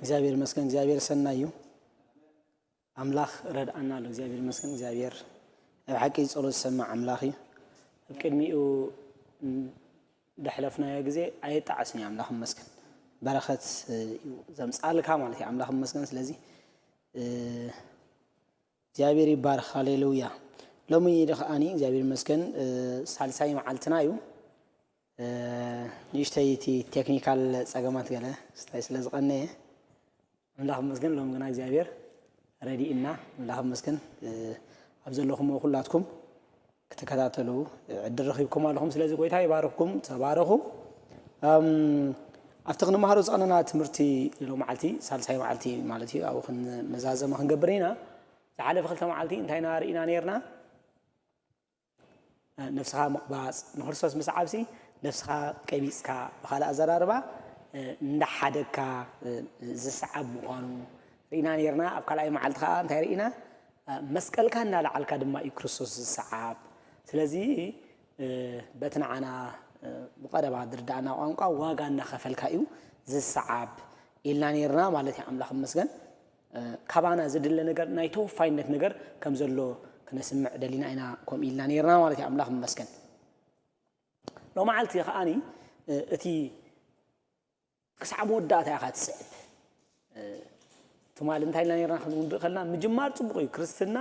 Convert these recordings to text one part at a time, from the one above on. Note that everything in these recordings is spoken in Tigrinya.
እግዚኣብሔር ይመስገን። እግዚኣብሔር ሰናይ እዩ። ኣምላኽ ረድኣና ኣሎ። እግዚኣብሔር ይመስገን። እግዚኣብሔር ኣብ ሓቂ ጸሎት ዝሰምዕ ኣምላኽ እዩ። ኣብ ቅድሚኡ ደሕለፍናዮ ግዜ ኣየጣዕስን እዩ። ኣምላኽ ይመስገን። በረኸት እዩ ዘምጻልካ ማለት እዩ። ኣምላኽ ይመስገን። ስለዚ እግዚኣብሔር ይባርኽ። ሃሌሉያ። ሎሚ ደኸኣኒ እግዚኣብሔር ይመስገን ሳልሳይ መዓልትና እዩ። ንእሽተይ እቲ ቴክኒካል ጸገማት ገለ ስታይ ስለ ዝቐነየ ኣምላኽ ይመስገን። ሎም ግና እግዚኣብሔር ረዲእና ኣምላኽ ይመስገን። ኣብ ዘለኹም ኩላትኩም ክትከታተሉ ዕድል ረኺብኩም ኣለኹም። ስለዚ ጎይታ ይባርኽኩም፣ ተባረኹ። ኣብቲ ክንመሃሮ ዝቐነና ትምህርቲ ሎ መዓልቲ ሳልሳይ መዓልቲ ማለት እዩ። ኣብኡ ክንመዛዘመ ክንገብር ኢና። ዝሓለፈ ክልተ መዓልቲ እንታይ ኢና ርኢና ነርና? ነፍስኻ ምቕባጽ ንክርስቶስ ምስዓብሲ ነፍስኻ ቀቢጽካ፣ ብኻልእ ኣዘራርባ እንዳሓደግካ ዝሰዓብ ምዃኑ ርኢና ነርና። ኣብ ካልኣይ መዓልቲ ከዓ እንታይ ርኢና? መስቀልካ እንዳለዓልካ ድማ እዩ ክርስቶስ ዝሰዓብ። ስለዚ በቲ ንዓና ብቐረባ ዝርዳእና ቋንቋ ዋጋ እናኸፈልካ እዩ ዝሰዓብ ኢልና ነርና ማለት እዩ። ኣምላኽ ይመስገን። ካባና ዝድለ ነገር ናይ ተወፋይነት ነገር ከም ዘሎ ክነስምዕ ደሊና ኢና ከምኡ ኢልና ነርና ማለት እዩ። ኣምላኽ ይመስገን። ሎመዓልቲ ከዓኒ እቲ ክሳዕ መወዳእታ ኢኻ ትስዕብ ትማል እንታይ ኢልና ነርና ክንውድእ ከለና ምጅማር ጽቡቕ እዩ። ክርስትና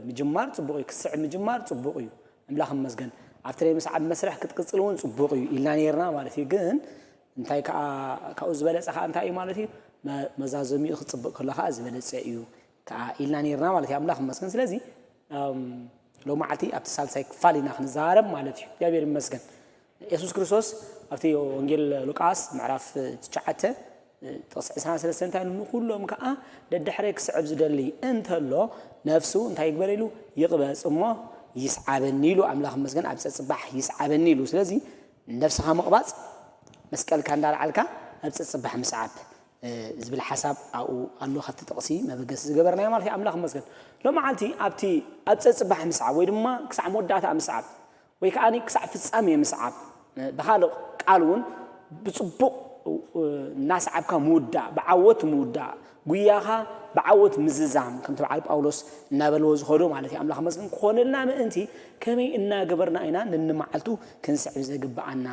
ምጅማር ጽቡቕ እዩ። ክስዕብ ምጅማር ጽቡቕ እዩ። ኣምላኽ ይመስገን። ኣብቲ ናይ ምስዓብ መስርሕ ክትቅጽል እውን ጽቡቕ እዩ ኢልና ነርና ማለት እዩ። ግን እንታይ ከዓ ካብኡ ዝበለጸ ከዓ እንታይ እዩ ማለት እዩ? መዛዘሚኡ ክጽብቕ ከሎ ከዓ ዝበለጸ እዩ ከዓ ኢልና ነርና ማለት እዩ። ኣምላኽ ይመስገን። ስለዚ ሎም መዓልቲ ኣብቲ ሳልሳይ ክፋል ኢና ክንዛረብ ማለት እዩ። እግዚኣብሔር ይመስገን። የሱስ ክርስቶስ ኣብቲ ወንጌል ሉቃስ ምዕራፍ ትሽዓተ ጥቕሲ ዕስራን ሰለስተን እንታይ ኢሉ? ንኩሎም ከዓ ደድሕረይ ክስዕብ ዝደሊ እንተሎ ነፍሱ እንታይ ይግበር ኢሉ? ይቕበጽ እሞ ይስዓበኒ ኢሉ። ኣምላኽ ይመስገን። ኣብ ጸጽባሕ ይስዓበኒ ኢሉ። ስለዚ ነፍስኻ ምቕባጽ፣ መስቀልካ እንዳልዓልካ ኣብ ጸጽባሕ ምስዓብ ዝብል ሓሳብ ኣብኡ ኣሎ። ካብቲ ጥቕሲ መበገሲ ዝገበርናዮ ማለት እዩ። ኣምላኽ ይመስገን። ሎመዓልቲ ኣብቲ ኣብ ጸጽባሕ ምስዓብ ወይ ድማ ክሳዕ መወዳእታ ምስዓብ ወይ ከዓ ክሳዕ ፍጻሜ ምስዓብ፣ ብኻልእ ቃል እውን ብጽቡቕ እናሰዓብካ ምውዳእ፣ ብዓወት ምውዳእ፣ ጉያኻ ብዓወት ምዝዛም ከምቲ በዓል ጳውሎስ እናበልዎ ዝኸዶ ማለት እዩ። ኣምላኽ ይመስገን። ክኾነልና ምእንቲ ከመይ እናገበርና ኢና ነንመዓልቱ ክንስዕብ ዘግብኣና?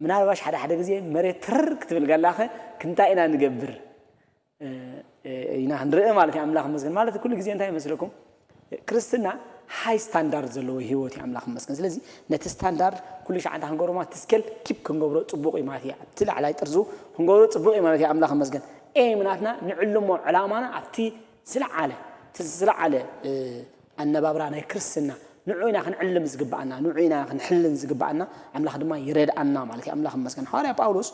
ምናልባሽ ሓደ ሓደ ግዜ መሬት ትርር ክትብል ገላኸ ክንታይ ኢና ንገብር ኢና ክንርኢ ማለት እዩ። ኣምላኽ ይመስገን። ማለት ኩሉ ግዜ እንታይ ይመስለኩም? ክርስትና ሃይ ስታንዳርድ ዘለዎ ህይወት እዩ። ኣምላኽ ይመስገን። ስለዚ ነቲ ስታንዳርድ ኩሉ ሻዕ እንታይ ክንገብሮ ማለት እቲ ስኬል ኪፕ ክንገብሮ ጽቡቕ እዩ ማለት እዩ። ኣብቲ ላዕላይ ጥርዙ ክንገብሮ ጽቡቕ እዩ ማለት እዩ። ኣምላኽ ይመስገን። ኤም ናትና ንዕልሞ ዕላማና ኣብቲ ዝለዓለ እቲ ዝለዓለ ኣነባብራ ናይ ክርስትና ንዑ ኢና ክንዕልም ዝግብኣና፣ ንዑ ኢና ክንሕልን ዝግብኣና። ኣምላኽ ድማ ይረድኣና ማለት እዩ። ኣምላኽ ይመስገን። ሃዋርያ ጳውሎስ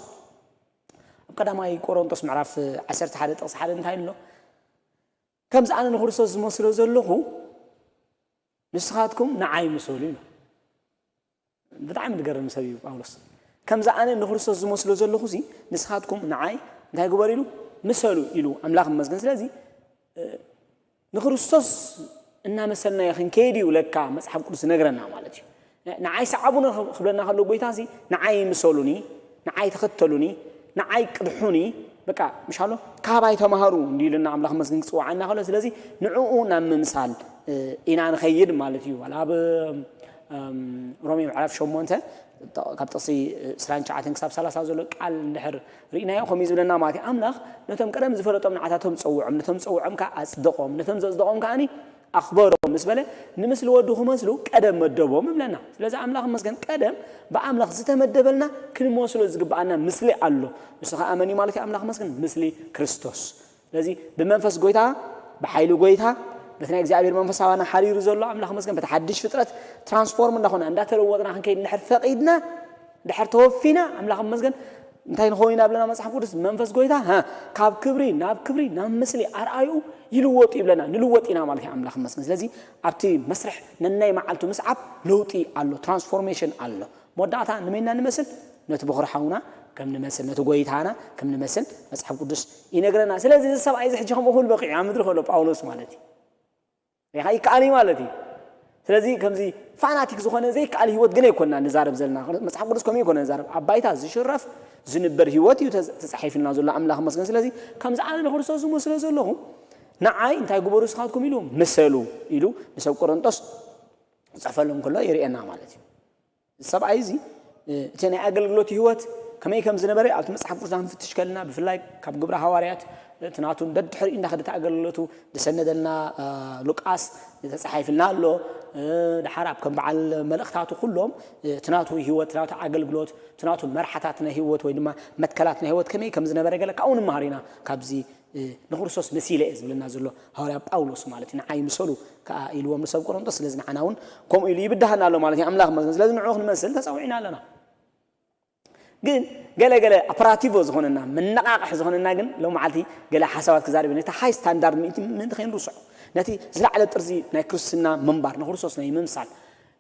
ኣብ ቀዳማይ ቆሮንቶስ ምዕራፍ ዓሰርተ ሓደ ጥቕሲ ሓደ እንታይ ኣሎ? ከምዚ ኣነ ንክርስቶስ ዝመስሎ ዘለኹ ንስኻትኩም ንዓይ ምሰሉ ኢሉ። ብጣዕሚ ዝገርም ሰብ እዩ ጳውሎስ። ከምዚ ኣነ ንክርስቶስ ዝመስሎ ዘለኹ ሲ ንስኻትኩም ንዓይ እንታይ ግበሩ ኢሉ? ምሰሉ ኢሉ። ኣምላኽ ይመስገን። ስለዚ ንክርስቶስ እናመሰልናዮ ክንከይድ እዩ ለካ መጽሓፍ ቅዱስ ዝነግረና ማለት እዩ። ንዓይ ሰዓቡ ክብለና ከሎ ጎይታ ሲ ንዓይ ምሰሉኒ፣ ንዓይ ተኸተሉኒ፣ ንዓይ ቅድሑኒ፣ በቃ ምሻሎ ካባይ ተማሃሩ እንዲሉና ኣምላኽ መስግን ክጽውዓና ከሎ ስለዚ ንዕኡ ናብ ምምሳል ኢና ንኸይድ ማለት እዩ። ዋላ ኣብ ሮሜ ምዕራፍ ሸሞንተ ካብ ጥቕሲ ዕስራን ትሽዓተን ክሳብ ሰላሳ ዘሎ ቃል እንድሕር ርኢናዮ ከምኡ እዩ ዝብለና ማለት እዩ። ኣምላኽ ነቶም ቀደም ዝፈለጦም ንዓታቶም ጸውዖም፣ ነቶም ጸውዖም ከዓ ኣጽደቖም፣ ነቶም ዘጽደቖም ከዓኒ ኣኽበሮም ምስ በለ ንምስሊ ወዱ ክመስሉ ቀደም መደቦም ይብለና። ስለዚ ኣምላኽ መስገን ቀደም ብኣምላኽ ዝተመደበልና ክንመስሎ ዝግብኣና ምስሊ ኣሎ። ንሱ ከዓ መን እዩ ማለት እዩ? ኣምላኽ መስገን ምስሊ ክርስቶስ። ስለዚ ብመንፈስ ጎይታ ብሓይሊ ጎይታ በቲ ናይ እግዚኣብሔር መንፈሳዋና ሓሪሩ ዘሎ ኣምላኽ መስገን በቲ ሓድሽ ፍጥረት ትራንስፎርም እንዳኾና እንዳተለወጥና ክንከይድ እንድሕር ፈቒድና እንድሕር ተወፊና ኣምላኽ መስገን እንታይ ንኸውን ኢና ብለና መጽሓፍ ቅዱስ መንፈስ ጎይታ ካብ ክብሪ ናብ ክብሪ ናብ ምስሊ ኣርኣዩ ይልወጡ ይብለና። ንልወጥ ኢና ማለት እዩ። ኣምላኽ መስገን ስለዚ ኣብቲ መስርሕ ነናይ መዓልቱ ምስዓብ ለውጢ ኣሎ፣ ትራንስፎርሜሽን ኣሎ። መወዳእታ ንመይና ንመስል? ነቲ በኹሪ ሓውና ከም ንመስል፣ ነቲ ጎይታና ከም ንመስል መጽሓፍ ቅዱስ ይነግረና። ስለዚ እዚ ሰብኣይ እዚ ሕጂ ከምኡ ክብል በቂዑ ኣብ ምድሪ ከሎ ጳውሎስ ማለት እዩ። ሪኻ ይከኣል እዩ ማለት እዩ። ስለዚ ከምዚ ፋናቲክ ዝኾነ ዘይከኣል ህይወት ግን ኣይኮና ንዛረብ ዘለና። መጽሓፍ ቅዱስ ከምኡ ኣይኮነ ንዛረብ። ኣብ ባይታ ዝሽረፍ ዝንበር ህይወት እዩ ተዝ-፣ ተጻሒፍልና ዘሎ። ኣምላኽ መስገን። ስለዚ ከምዚ ኣነ ንክርስቶስ ዝመስሎ ዘለኹ ንዓይ እንታይ ግበሩ ንስኻትኩም ኢሉ ምሰሉ ኢሉ ንሰብ ቆሮንጦስ ዝጽሕፈሎም ከሎ የርእየና ማለት እዩ። እዚ ሰብኣይ እዚ፣ እ፣ እቲ ናይ ኣገልግሎት ህይወት ከመይ ከም ዝነበረ ኣብቲ መጽሓፍ ቅዱስና ክንፍትሽ ከለና፣ ብፍላይ ካብ ግብረ ሃዋርያት፣ እቲ ናቱ ደድሕሪኡ እንዳኸደ እቲ ኣገልግሎቱ ዝሰነደልና፣ እ፣ ሉቃስ ተጻሒፍልና ኣሎ። እ፣ ደሓር ኣብ ከም በዓል መልእኽታቱ ኩሎም፣ እ፣ እቲ ናቱ ህይወት፣ እቲ ናቱ ኣገልግሎት፣ እቲ ናቱ መርሓታት ናይ ህይወት ወይ ድማ መትከላት ናይ ህይወት ከመይ ከም ዝነበረ ገለ ካብኡ ንመሃር ኢና ካብዚ እ፣ ንክርስቶስ መሲለ እየ ዝብለና ዘሎ ሃዋርያ ጳውሎስ ማለት እዩ። ንዓይ ምሰሉ ከኣ ኢልዎም ንሰብ ቆሮንቶስ። ስለዚ ንዓና እውን ከምኡ ኢሉ ይብድሃና ኣሎ ማለት እዩ። ኣምላኽ መስገን። ስለዚ ንዕኡ ክንመስል ተጸዊዕና ኣለና። ግን ገለ ገለ ኣፐራቲቮ ዝኾነና፣ መነቓቕሒ ዝኾነና ግን ሎም መዓልቲ ገለ ሓሳባት ክዛረብ እየ። ነቲ ሃይ ስታንዳርድ ምእንቲ፣ ምእንቲ ከይንርስዖ። ነቲ ዝለዓለ ጥርዚ ናይ ክርስትና ምንባር፣ ንክርስቶስ ናይ ምምሳል።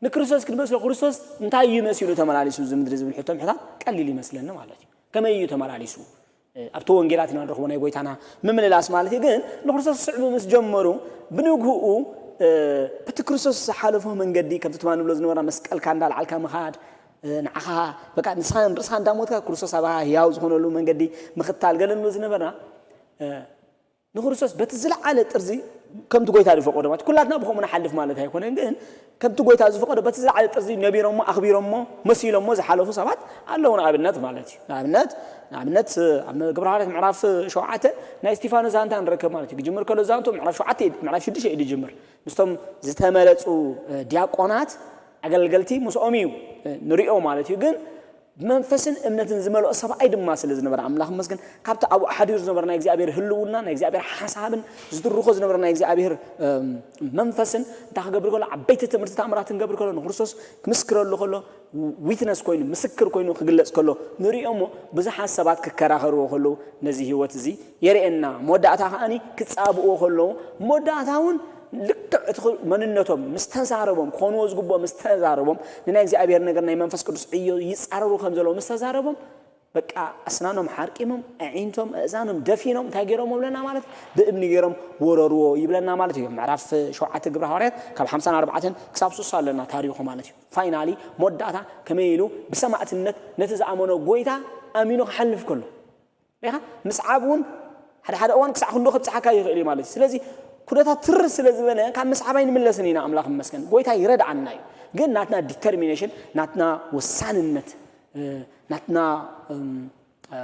ንክርስቶስ ክንመስሎ፣ ክርስቶስ እንታይ እዩ መሲሉ ተመላሊሱ እዚ ምድሪ ዝብል ሕቶ ምሕታት ቀሊል ይመስለኒ ማለት እዩ። ከመይ እዩ ተመላሊሱ? ኣብቲ ወንጌላት ኢና ንረኽቦ ናይ ጎይታና ምምልላስ ማለት እዩ። ግን ንክርስቶስ ክስዕቡ ምስ ጀመሩ ብንግህኡ፣ እ፣ በቲ ክርስቶስ ዝሓለፎ መንገዲ ከምቲ ትማሊ ንብሎ ዝነበርና መስቀልካ እንዳልዓልካ ምኻድ፣ እ፣ ንዓኻ በቃ ንስኻ ንርእስኻ እንዳሞትካ ክርስቶስ ኣባኻ ህያው ዝኾነሉ መንገዲ ምኽታል ገለ ንብሎ ዝነበርና፣ እ፣ ንክርስቶስ በቲ ዝለዓለ ጥርዚ ከምቲ ጎይታ ዝፈቀዶ ማለት ኩላትና ብኸምኡ ንሓልፍ ማለት ኣይኮነን። ግን ከምቲ ጎይታ ዝፈቀዶ በቲ ዝለዓለ ጥርዚ ነቢሮሞ ኣኽቢሮሞ መሲሎሞ ዝሓለፉ ሰባት ኣለዉ። ንኣብነት ማለት እዩ። ንኣብነት፣ ንኣብነት ኣብ ግብረ ሃዋርያት ምዕራፍ ሸውዓተ ናይ እስጢፋኖስ ዛንታ ንረከብ ማለት እዩ። ክጅምር ከሎ ዛንቱ ምዕራፍ ሸውዓተ እዩ፣ ምዕራፍ ሽዱሽተ እዩ ዝጅምር። ምስቶም ዝተመረጹ፣ እ፣ ዲያቆናት ኣገልገልቲ ምስኦም እዩ፣ እ፣ ንሪኦ ማለት እዩ። ግን ብመንፈስን እምነትን ዝመልኦ ሰብኣይ ድማ ስለ ዝነበረ ኣምላኽ መስገን፣ ካብቲ ኣብኡ ሓዲሩ ዝነበረ ናይ እግዚኣብሔር ህልውና፣ ናይ እግዚኣብሔር ሓሳብን ዝትርኾ ዝነበረ ናይ እግዚኣብሔር፣ እም፣ መንፈስን እንታይ ክገብር ከሎ፣ ዓበይቲ ትምህርቲ ተኣምራት ክገብር ከሎ፣ ንክርስቶስ ክምስክረሉ ከሎ፣ ዊትነስ ኮይኑ፣ ምስክር ኮይኑ ክግለጽ ከሎ ንሪኦ እሞ፣ ብዙሓት ሰባት ክከራኸርዎ ከለዉ ነዚ ህይወት እዚ የርእየና። መወዳእታ ከኣኒ ክጻብእዎ ከለዉ፣ መወዳእታ እውን ልክዕ እቲ ኽ-፣ መንነቶም ምስ ተዛረቦም፣ ክኾንዎ ዝግብኦ ምስ ተዛረቦም፣ ንናይ እግዚኣብሔር ነገር ናይ መንፈስ ቅዱስ ዕዮ ይጻረሩ ከም ዘለዉ ምስ ተዛረቦም፣ በቃ ኣስናኖም ሓርቂሞም፣ ኣዒንቶም፣ ኣእዛኖም ደፊኖም፣ እንታይ ገይሮም ይብለና ማለት? ብእምኒ ገይሮም ወረርዎ ይብለና ማለት እዩ። ምዕራፍ ሸውዓተ ግብረ ሃዋርያት ካብ ሓምሳን ኣርባዕተን ክሳብ ስሳ ኣለና ታሪኹ ማለት እዩ። ፋይናሊ፣ መወዳእታ ከመይ ኢሉ ብሰማዕትነት ነቲ ዝኣመኖ ጎይታ ኣሚኑ ክሓልፍ ከሎ። ሪኢኻ? ምስዓብ እውን ሓደ ሓደ እዋን ክሳዕ ክንዶ ከብጽሓካ ይኽእል እዩ ማለት እዩ። ስለዚ ኩነታት ትርር ስለ ዝበለ ካብ ምስዓብ ኣይንምለስን ኢና፣ ኣምላኽ ይመስገን። ጎይታ ይረድኣና እዩ። ግን ናትና ዲተርሚኔሽን፣ ናትና ወሳንነት፣ እ፣ ናትና፣ እም፣ እ፣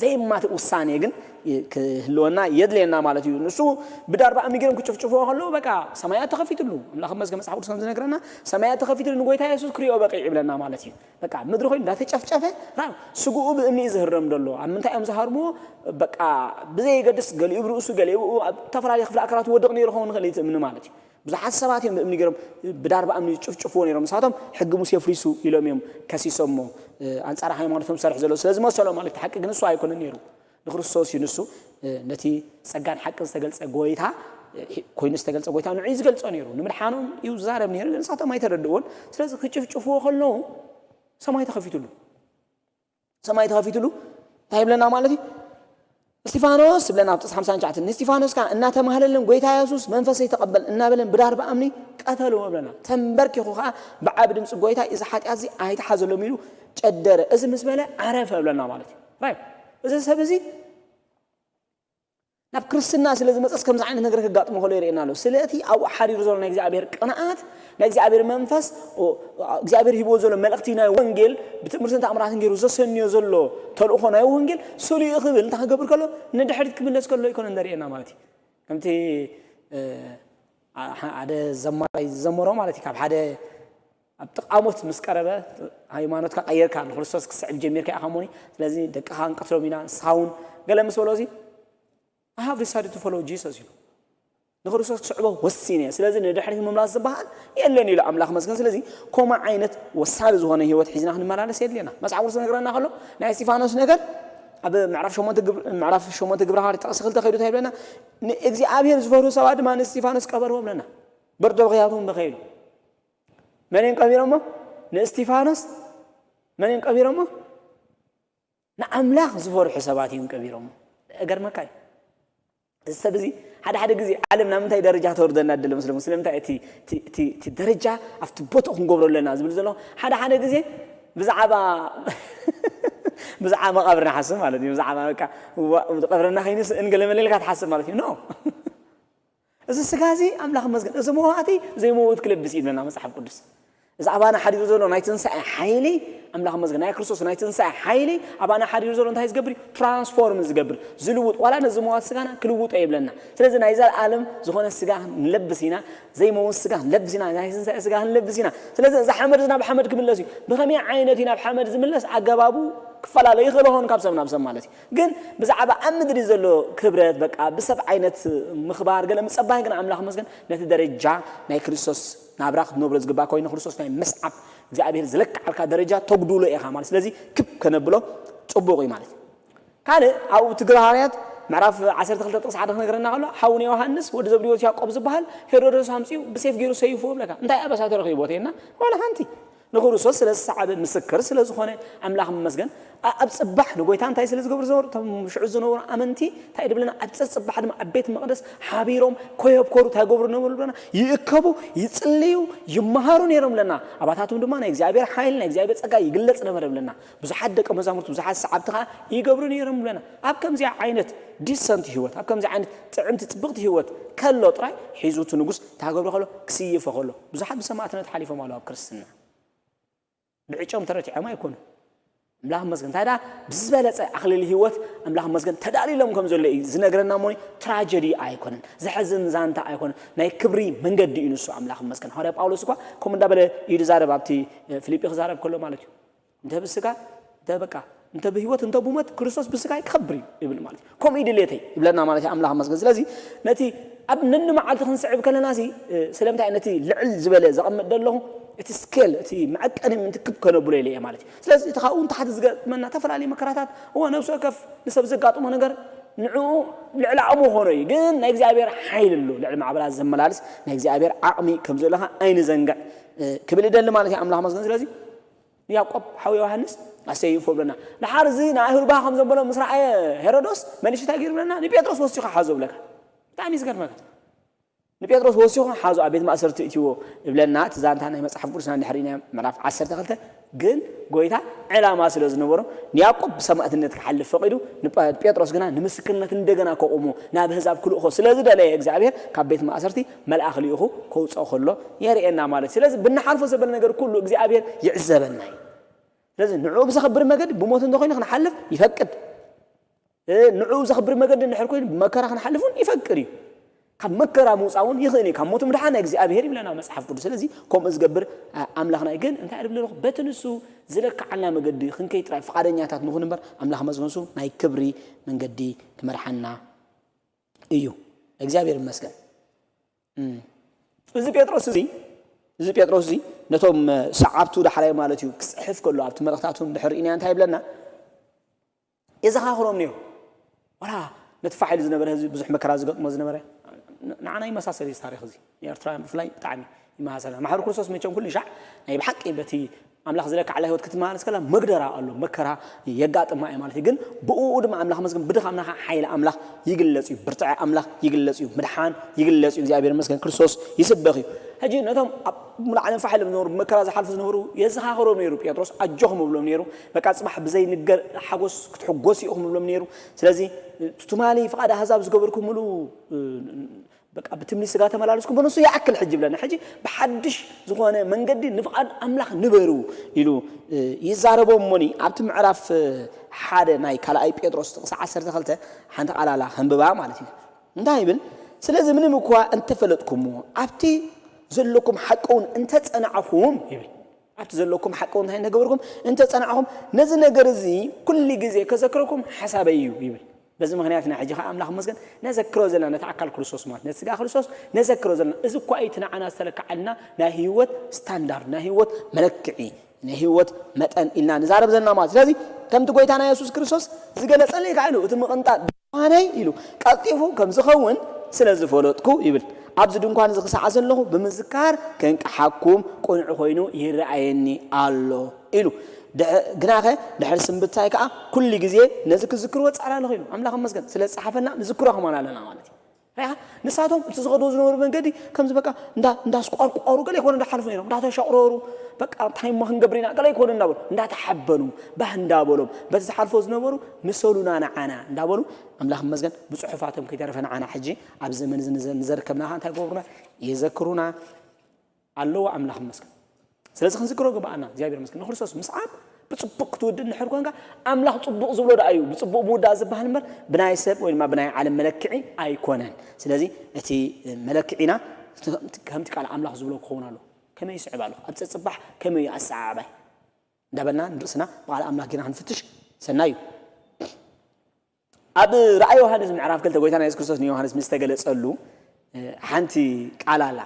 ዘየማትእ ውሳኔ ግን ይ-፣ ክህልወና የድልየና ማለት እዩ። ንሱ ብዳርባ እምኒ ገይሮም ክጭፍጭፍዎ ከለዉ በቃ ሰማያት ተኸፊትሉ። ኣምላኽ ይመስገን መጽሓፍ ቅዱስ ከም ዝነግረና ሰማያት ተኸፊትሉ ንጎይታ የሱስ ክሪኦ በቂዕ ይብለና ማለት እዩ። በቃ ምድሪ ኮይኑ እንዳተጨፍጨፈ ራ-፣ ስግኡ ብእምኒ እዩ ዝህረም ዘሎ። ኣብ ምንታይ እዮም ዝሃርምዎ? በቃ ብዘየገድስ ገሊኡ ብርእሱ ገሊኡ ብኡ ኣብ ዝተፈላለዩ ክፍሊ ኣካላት ወድቕ ነይሩ ክኸውን ይኽእል እዩ እቲ እምኒ ማለት እዩ። ብዙሓት ሰባት እዮም ብእምኒ ገይሮም ብዳርባ እምኒ ዝጭፍጭፍዎ ነይሮም። ንሳቶም ሕጊ ሙሴ ፍሪሱ ኢሎም እዮም ከሲሶሞ፣ እ፣ ኣንጻር ሃይማኖቶም ዝሰርሕ ዘሎ ስለ ዝመሰሎም ማለት እዩ። ሓቂ ግን እሱ ኣይኮነን ነይሩ። ንክርስቶስ እዩ ንሱ፣ እ፣ ነቲ ጸጋን ሓቅን ዝተገልጸ ጎይታ፣ እ፣ ሒ-፣ ኮይኑ ዝተገልጸ ጎይታ ንዑ እዩ ዝገልጾ ነይሩ። ንምድሓኖም እዩ ዝዛረብ ነይሩ፣ ግን ንሳቶም ኣይተረድእዎን። ስለዚ ክጭፍጭፍዎ ከለዉ ሰማይ ተኸፊትሉ። ሰማይ ተኸፊትሉ እንታይ ይብለና ማለት እዩ? እስጢፋኖስ ይብለና ኣብ ጥቕሲ ሓምሳን ትሽዓተን፣ ንእስጢፋኖስ ከኣ እናተማህለለን "ጎይታ የሱስ መንፈሰይ ተቐበል" እናበለን ብዳርባ እምኒ ቀተልዎ ይብለና። ተንበርኪኹ ከኣ ብዓቢ ድምጺ "ጎይታ እዚ ሓጢኣት እዚ ኣይትሓዘሎም" ኢሉ ጨደረ። እዚ ምስ በለ ዓረፈ ይብለና ማለት እዩ። ራይ፣ እዚ ሰብ እዚ ናብ ክርስትና ስለ ዝመጸስ ከምዚ ዓይነት ነገር ከጋጥሞ ከሎ የርእየና ኣሎ። ስለ እቲ ኣብኡ ሓዲሩ ዘሎ ናይ እግዚኣብሔር ቅንኣት፣ ናይ እግዚኣብሔር መንፈስ፣ ኦ፣ እግዚኣብሔር ሂብዎ ዘሎ መልእኽቲ ናይ ወንጌል ብትምህርትን ተኣምራትን ገይሩ ዘሰንዮ ዘሎ ተልእኾ ናይ ወንጌል ስሉዩ ክብል እንታይ ክገብር ከሎ ንድሕሪት ክምለስ ከሎ ኣይኮነን ዘርእየና ማለት እዩ። ከምቲ፣ እ፣ አ-፣ ሓደ ዘማራይ ዝዘመሮ ማለት እዩ። ካብ ሓደ ኣብ ጥቓሞት ምስ ቀረበ ሃይማኖትካ ቀይርካ ንክርስቶስ ክትስዕብ ጀሚርካ ኢኻ እሞኒ፣ ስለዚ ደቅኻ ክንቀትሎም ኢና፣ ንስኻ እውን ገለ ምስ በሎ እዚ "I have decided to follow Jesus" ኢሉ። ንክርስቶስ ክስዕቦ ወሲነ እየ። ስለዚ ንድሕሪት ምምላስ ዝበሃል የለን ኢሉ ኣምላኽ መስገን። ስለዚ ከምኡ ዓይነት ወሳኒ ዝኾነ ህይወት ሒዝና ክንመላለስ የድልየና። መጽሓፍ ቅዱስ ዝነግረና ከሎ ናይ እስጢፋኖስ ነገር ኣብ ምዕራፍ ሸሞንተ ግብ-፣ ምዕራፍ ሸሞንተ ግብረ ሃዋርያት ጥቕሲ ክልተ ከይዱ እንታይ ይብለና? "ንእግዚኣብሔር ዝፈርሁ ሰባት ድማ ንእስጢፋኖስ ቀበርዎ" ብለና። በርዶ ብኽያቱ እውን በኸይሉ። መን እዮም ቀቢሮሞ? ንእስጢፋኖስ። መን እዮም ቀቢሮሞ? ንኣምላኽ ዝፈርሑ ሰባት እዮም ቀቢሮሞ። እገርመካ እዩ። እዚ ሰብ እዚ ሓደ ሓደ ግዜ ዓለም ናብ ምንታይ ደረጃ ተወርደና ደለ መስለኩም? ስለምንታይ እቲ እቲ- እቲ- እቲ ደረጃ ኣብቲ ቦትኡ ክንገብሮ ኣለና ዝብል ዘሎ ሓደ ሓደ ግዜ ብዛዕባ ብዛዕባ መቃብር ንሓስብ ማለት እዩ። ብዛዕባ በቃ እዋ፣ ቀብረና ከይንስእን ገለ መለ ኢልካ ትሓስብ ማለት እዩ። ኖ፣ እዚ ስጋ እዚ ኣምላኽ መስገን፣ እዚ መዋእቲ ዘይመውት ክለብስ እዩ ይብለና መጽሓፍ ቅዱስ። እዚ ኣባና ሓዲሩ ዘሎ ናይ ትንሳኤ ሓይሊ ኣምላኽ መስገን፣ ናይ ክርስቶስ ናይ ትንሳኤ ሓይሊ ኣባና ሓዲሩ ዘሎ እንታይ ዝገብር እዩ? ትራንስፎርም ዝገብር፣ ዝልውጥ፣ ዋላ ነዚ መዋት ስጋና ክልውጦ ይብለና። ስለዚ ናይ ዘለኣለም ዝኾነ ስጋ ክንለብስ ኢና፣ ዘይመውት ስጋ ክንለብስ ኢና፣ ናይ ትንሳኤ ስጋ ክንለብስ ኢና። ስለዚ እዚ ሓመድ እዚ ናብ ሓመድ ክምለስ እዩ። ብኸመይ ዓይነት እዩ ናብ ሓመድ ዝምለስ? ኣገባቡ ክፈላለ ይኽእል ይኸውን ካብ ሰብ ናብ ሰብ ማለት እዩ። ግን ብዛዕባ ኣብ ምድሪ ዘሎ ክብረት በቃ ብሰብ ዓይነት ምኽባር ገለ ምጸባይ ግን ኣምላኽ መስገን ነቲ ደረጃ ናይ ክርስቶስ ናብራ ክትነብሮ ዝግባእ ኮይኑ ክርስቶስ ናይ መስዓብ እግዚኣብሔር ዝለክዓልካ ደረጃ ተጉድሎ ኢኻ ማለት። ስለዚ ክብ ከነብሎ ጽቡቕ እዩ ማለት እዩ። ካልእ ኣብኡ ትግሪ ሃዋርያት ምዕራፍ ዓሰርተ ክልተ ጥቕሲ ሓደ ክነግረና ከሎ ሓው ንዮሃንስ ወዲ ዘብዴዎስ ያዕቆብ ዝበሃል ሄሮዶስ ኣምጺኡ ብሴፍ ገይሩ ሰይፍዎ ብለካ። እንታይ ኣበሳ ተረኺቡ ቦቴና? ዋላ ሓንቲ። ንክርስቶስ ስለ ዝሰዓበ ምስክር ስለ ዝኾነ ኣምላኽ ይመስገን። ኣ- ኣብ ጽባሕ ንጎይታ እንታይ ስለ ዝገብሩ ዝነበሩ? እቶም ሽዑ ዝነበሩ ኣመንቲ እንታይ ድብለና? ኣብ ጸጽባሕ ድማ ኣብ ቤት መቕደስ ሓቢሮም ኮየብኮሩ እንታይ ገብሩ ነበሩ ብለና? ይእከቡ፣ ይጽልዩ፣ ይመሃሩ ነይሮም ብለና። ኣባታቶም ድማ ናይ እግዚኣብሔር ሓይል ናይ እግዚኣብሔር ጸጋ ይግለጽ ነበረ ብለና። ብዙሓት ደቂ መዛሙርት ብዙሓት ሰዓብቲ ከዓ ይገብሩ ነይሮም ብለና። ኣብ ከምዚኣ ዓይነት ዲሰንት ህይወት ኣብ ከምዚ ዓይነት ጥዕምቲ ጽብቕቲ ህይወት ከሎ ጥራይ ሒዙ እቲ ንጉስ እንታይ ገብሮ ከሎ ክስይፎ ከሎ ብዙሓት ብሰማዕትነት ሓሊፎም ኣለዉ ኣብ ክርስትና። ብዕጨም ተረቲዖም ኣይኮኑ። ኣምላኽ መስገን እንታይ ደኣ ብዝበለጸ ኣኽሊል ህይወት ኣምላኽ መስገን ተዳሊሎም ከም ዘሎ እዩ ዝነግረና እሞ ትራጀዲ ኣይኮነን። ዘሐዝን ዛንታ ኣይኮነን። ናይ ክብሪ መንገዲ እዩ ንሱ ኣምላኽ መስገን። ሃዋርያ ጳውሎስ እኳ ከምኡ እንዳበለ እዩ ዝዛረብ ኣብቲ ፊልጲ ክዛረብ ከሎ ማለት እዩ። እንተ ብስጋ እንተ በቃ እንተ ብህይወት እንተ ብሞት ክርስቶስ ብስጋይ ክኸብር እዩ ይብል ማለት እዩ። ከምኡ እዩ ድሌተይ ይብለና ማለት እዩ ኣምላኽ መስገን። ስለዚ ነቲ ኣብ ነኒ መዓልቲ ክንስዕብ ከለና ሲ ስለምንታይ ነቲ ልዕል ዝበለ ዘቐምጥ ዘለኹ እቲ ስኬል እቲ መዐቀኒ ምንትክብ ከነብሎ ኢለ እየ ማለት እዩ። ስለዚ እቲ ካብኡ ንታሕቲ ዝገጥመና ዝተፈላለዩ መከራታት እወ ነብሲ ወከፍ ንሰብ ዘጋጥሞ ነገር ንዕኡ ልዕሊ ዓቕሙ ኾኖ እዩ። ግን ናይ እግዚኣብሔር ሓይል ኣሎ ልዕሊ ማዕበላት ዘመላልስ ናይ እግዚኣብሔር ዓቕሚ ከም ዘለኻ ኣይንዘንግዕ ክብል ይደሊ ማለት እዩ ኣምላኽ መስገን። ስለዚ ያዕቆብ ሓው ዮሃንስ ኣሰይፎ ብለና። ድሓር እዚ ንኣይሁድ ባህ ከም ዘበሎ ምስ ረኣየ ሄሮዶስ መሊሱ እንታይ ገይሩ ብለና? ንጴጥሮስ ወሲኹ ሓዞ ብለካ። ብጣዕሚ እዩ ዝገርመካ። ንጴጥሮስ ወሲኹ ሓዞ ኣብ ቤት ማእሰርቲ እትዎ ብለና። እቲ ዛንታ ናይ መጽሓፍ ቅዱስና እንድሕር ኢና ምዕራፍ ዓሰርተ ክልተ ግን ጎይታ ዕላማ ስለ ዝነበሮ ንያዕቆብ ብሰማእትነት ክሓልፍ ፈቒዱ ንጴጥሮስ ግና ንምስክርነት እንደገና ከቑሞ ናብ ህዛብ ክልእኾ ስለ ዝደለየ እግዚኣብሔር ካብ ቤት ማእሰርቲ መልኣኽ ልኢኹ ከውፅኦ ከሎ የርእየና ማለት እዩ። ስለዚ ብንሓልፎ ዘበለ ነገር ኩሉ እግዚኣብሔር ይዕዘበና እዩ። ስለዚ ንዕኡ ብዘኽብር መገዲ ብሞት እንተኮይኑ ክንሓልፍ ይፈቅድ። ንዕኡ ብዘኽብር መገዲ እንድሕር ኮይኑ ብመከራ ክንሓልፍ እውን ይፈቅድ እዩ። ካብ መከራ ምውፃእ እውን ይኽእል እዩ። ካብ ሞት ምድሓን ናይ እግዚኣብሔር ይብለና መፅሓፍ ቅዱስ። ስለዚ ከምኡ ዝገብር ኣምላኽና እዩ። ግን እንታይ ድብል ኣለኹ በቲ ንሱ ዝለክዓልና መገዲ ክንከይ ጥራይ ፍቓደኛታት ንኹን እምበር ኣምላኽ መስገንሱ ናይ ክብሪ መንገዲ ክመርሓና እዩ። እግዚኣብሔር ይመስገን። እዚ ጴጥሮስ እዚ እዚ ጴጥሮስ እዚ ነቶም ሰዓብቱ ዳሕራይ ማለት እዩ ክፅሕፍ ከሎ ኣብቲ መልእክታቱ ድሕር ኢና እንታይ ይብለና? የዘኻኽሮም ነይሩ። ዋላ ነቲ ፋሕ ኢሉ ዝነበረ ህዝቢ ብዙሕ መከራ ዝገጥሞ ዝነበረ ንዓና ይመሳሰል እዩ ታሪክ እዚ። ንኤርትራውያን ብፍላይ ብጣዕሚ ይመሳሰልና። ማሕበር ክርስቶስ መቸም ኩሉ ሻዕ ናይ ብሓቂ በቲ ኣምላኽ ዝለካ ዓላ ህይወት ክትመላለስ ከላ መግደራ ኣሎ፣ መከራ የጋጥማ እዩ ማለት እዩ። ግን ብእኡ ድማ ኣምላኽ መስገን ብድኻምና ከዓ ሓይሊ ኣምላኽ ይግለጽ እዩ፣ ብርትዐ ኣምላኽ ይግለጽ እዩ፣ ምድሓን ይግለጽ እዩ። እግዚኣብሔር መስገን ክርስቶስ ይስበኽ እዩ። ሕጂ ነቶም ኣብ ሙሉ ዓለም ፋሕ ኢሎም ዝነበሩ ብመከራ ዝሓልፉ ዝነበሩ የዘኻኽሮም ነይሩ። ጴጥሮስ ኣጆኹም እብሎም ነይሩ። በቃ ጽባሕ ብዘይንገር ሓጎስ ክትሕጎስ ኢኹም እብሎም ነይሩ። ስለዚ ትማሊ ፍቓድ ኣህዛብ ዝገበርኩምሉ በቃ ብትምኒ ስጋ ተመላለስኩም በነሱ ይኣክል ሕጂ ብለና ሕጂ ብሓድሽ ዝኾነ መንገዲ ንፍቓድ ኣምላኽ ንበሩ ኢሉ ይዛረቦም እሞኒ ኣብቲ ምዕራፍ ሓደ ናይ ካልኣይ ጴጥሮስ ጥቕሲ ዓሰርተ ክልተ ሓንቲ ቃላላ ከንብባ ማለት እዩ። እንታይ ይብል? ስለዚ ምንም እኳ እንተፈለጥኩሞ ኣብቲ ዘለኩም ሓቂ እውን እንተጸናዕኹም ይብል። ኣብቲ ዘለኩም ሓቂ እውን እንታይ እንተገበርኩም እንተጸናዕኹም ነዚ ነገር እዚ ኩሉ ግዜ ከዘክረኩም ሓሳበይ እዩ ይብል። በዚ ምኽንያት ኢና ሕጂ ኸዓ ኣምላኽ መስገን ነዘክሮ ዘለና ነቲ ኣካል ክርስቶስ ማለት ነቲ ስጋ ክርስቶስ ነዘክሮ ዘለና። እዚ እኳ እዩ እቲ ንዓና ዝተለክዓልና ናይ ህይወት ስታንዳርድ ናይ ህይወት መለክዒ ናይ ህይወት መጠን ኢልና ንዛረብ ዘለና ማለት። ስለዚ ከምቲ ጎይታና የሱስ ክርስቶስ ዝገለጸለይ ከዓ ኢሉ እቲ ምቕንጣጥ ድንኳነይ ኢሉ ቀልጢፉ ከም ዝኸውን ስለ ዝፈለጥኩ ይብል። ኣብዚ ድንኳን እዚ ክሳዕ ዘለኹ ብምዝካር ክንቅሓኩም ቁኑዕ ኮይኑ ይረኣየኒ ኣሎ ኢሉ። ግናኸ ድሕሪ ስንብታይ ከዓ ኩሉ ግዜ ነዚ ክዝክርዎ ፃዕሪ ኣለኹ ኢሉ። ኣምላኽ መስገን ስለ ዝፀሓፈልና ንዝክሮ ከማን ኣለና ማለት እዩ። ሪኻ ንሳቶም እቲ ዝኸዶ ዝነበሩ መንገዲ ከምዚ በቃ እንዳስቋርቋሩ ገለ ይኮነ እንዳሓልፉ ነሮም እንዳተሸቕረሩ በቃ እንታይ ሞ ክንገብር ኢና ገለ ይኮነ እንዳበሉ እንዳተሓበኑ ባህ እንዳበሎም በቲ ዝሓልፎ ዝነበሩ ምሰሉና ንዓና እንዳበሉ ኣምላኽ መስገን ብፅሑፋቶም ከይተረፈ ንዓና ሕጂ ኣብ ዘመን ንዘርከብና እንታይ ገብሩና የዘክሩና ኣለዎ ኣምላኽ መስገን። ስለዚ ክንዝክሮ ግባኣና እግዚኣብሔር መስገን ንክርስቶስ ምስዓብ ብፅቡቅ ክትውድእ እንድሕር ኮንካ ኣምላኽ ፅቡቅ ዝብሎ ደኣ እዩ። ብፅቡቅ ምውዳእ ዝበሃል እምበር ብናይ ሰብ ወይ ድማ ብናይ ዓለም መለክዒ ኣይኮነን። ስለዚ እቲ መለክዒና ከምቲ ቃል ኣምላኽ ዝብሎ ክኸውን ኣሎ። ከመይ ይስዕብ ኣለኹ ኣብ ፀፅባሕ ከመይ እዩ ኣሰዓዕባይ እንዳበልና ንርእስና ብቃል ኣምላኽ ጌና ክንፍትሽ ሰናይ እዩ። ኣብ ራእይ ዮሃንስ ምዕራፍ ክልተ ጎይታና የሱስ ክርስቶስ ንዮሃንስ ምስ ተገለጸሉ ሓንቲ ቃል ኣላ።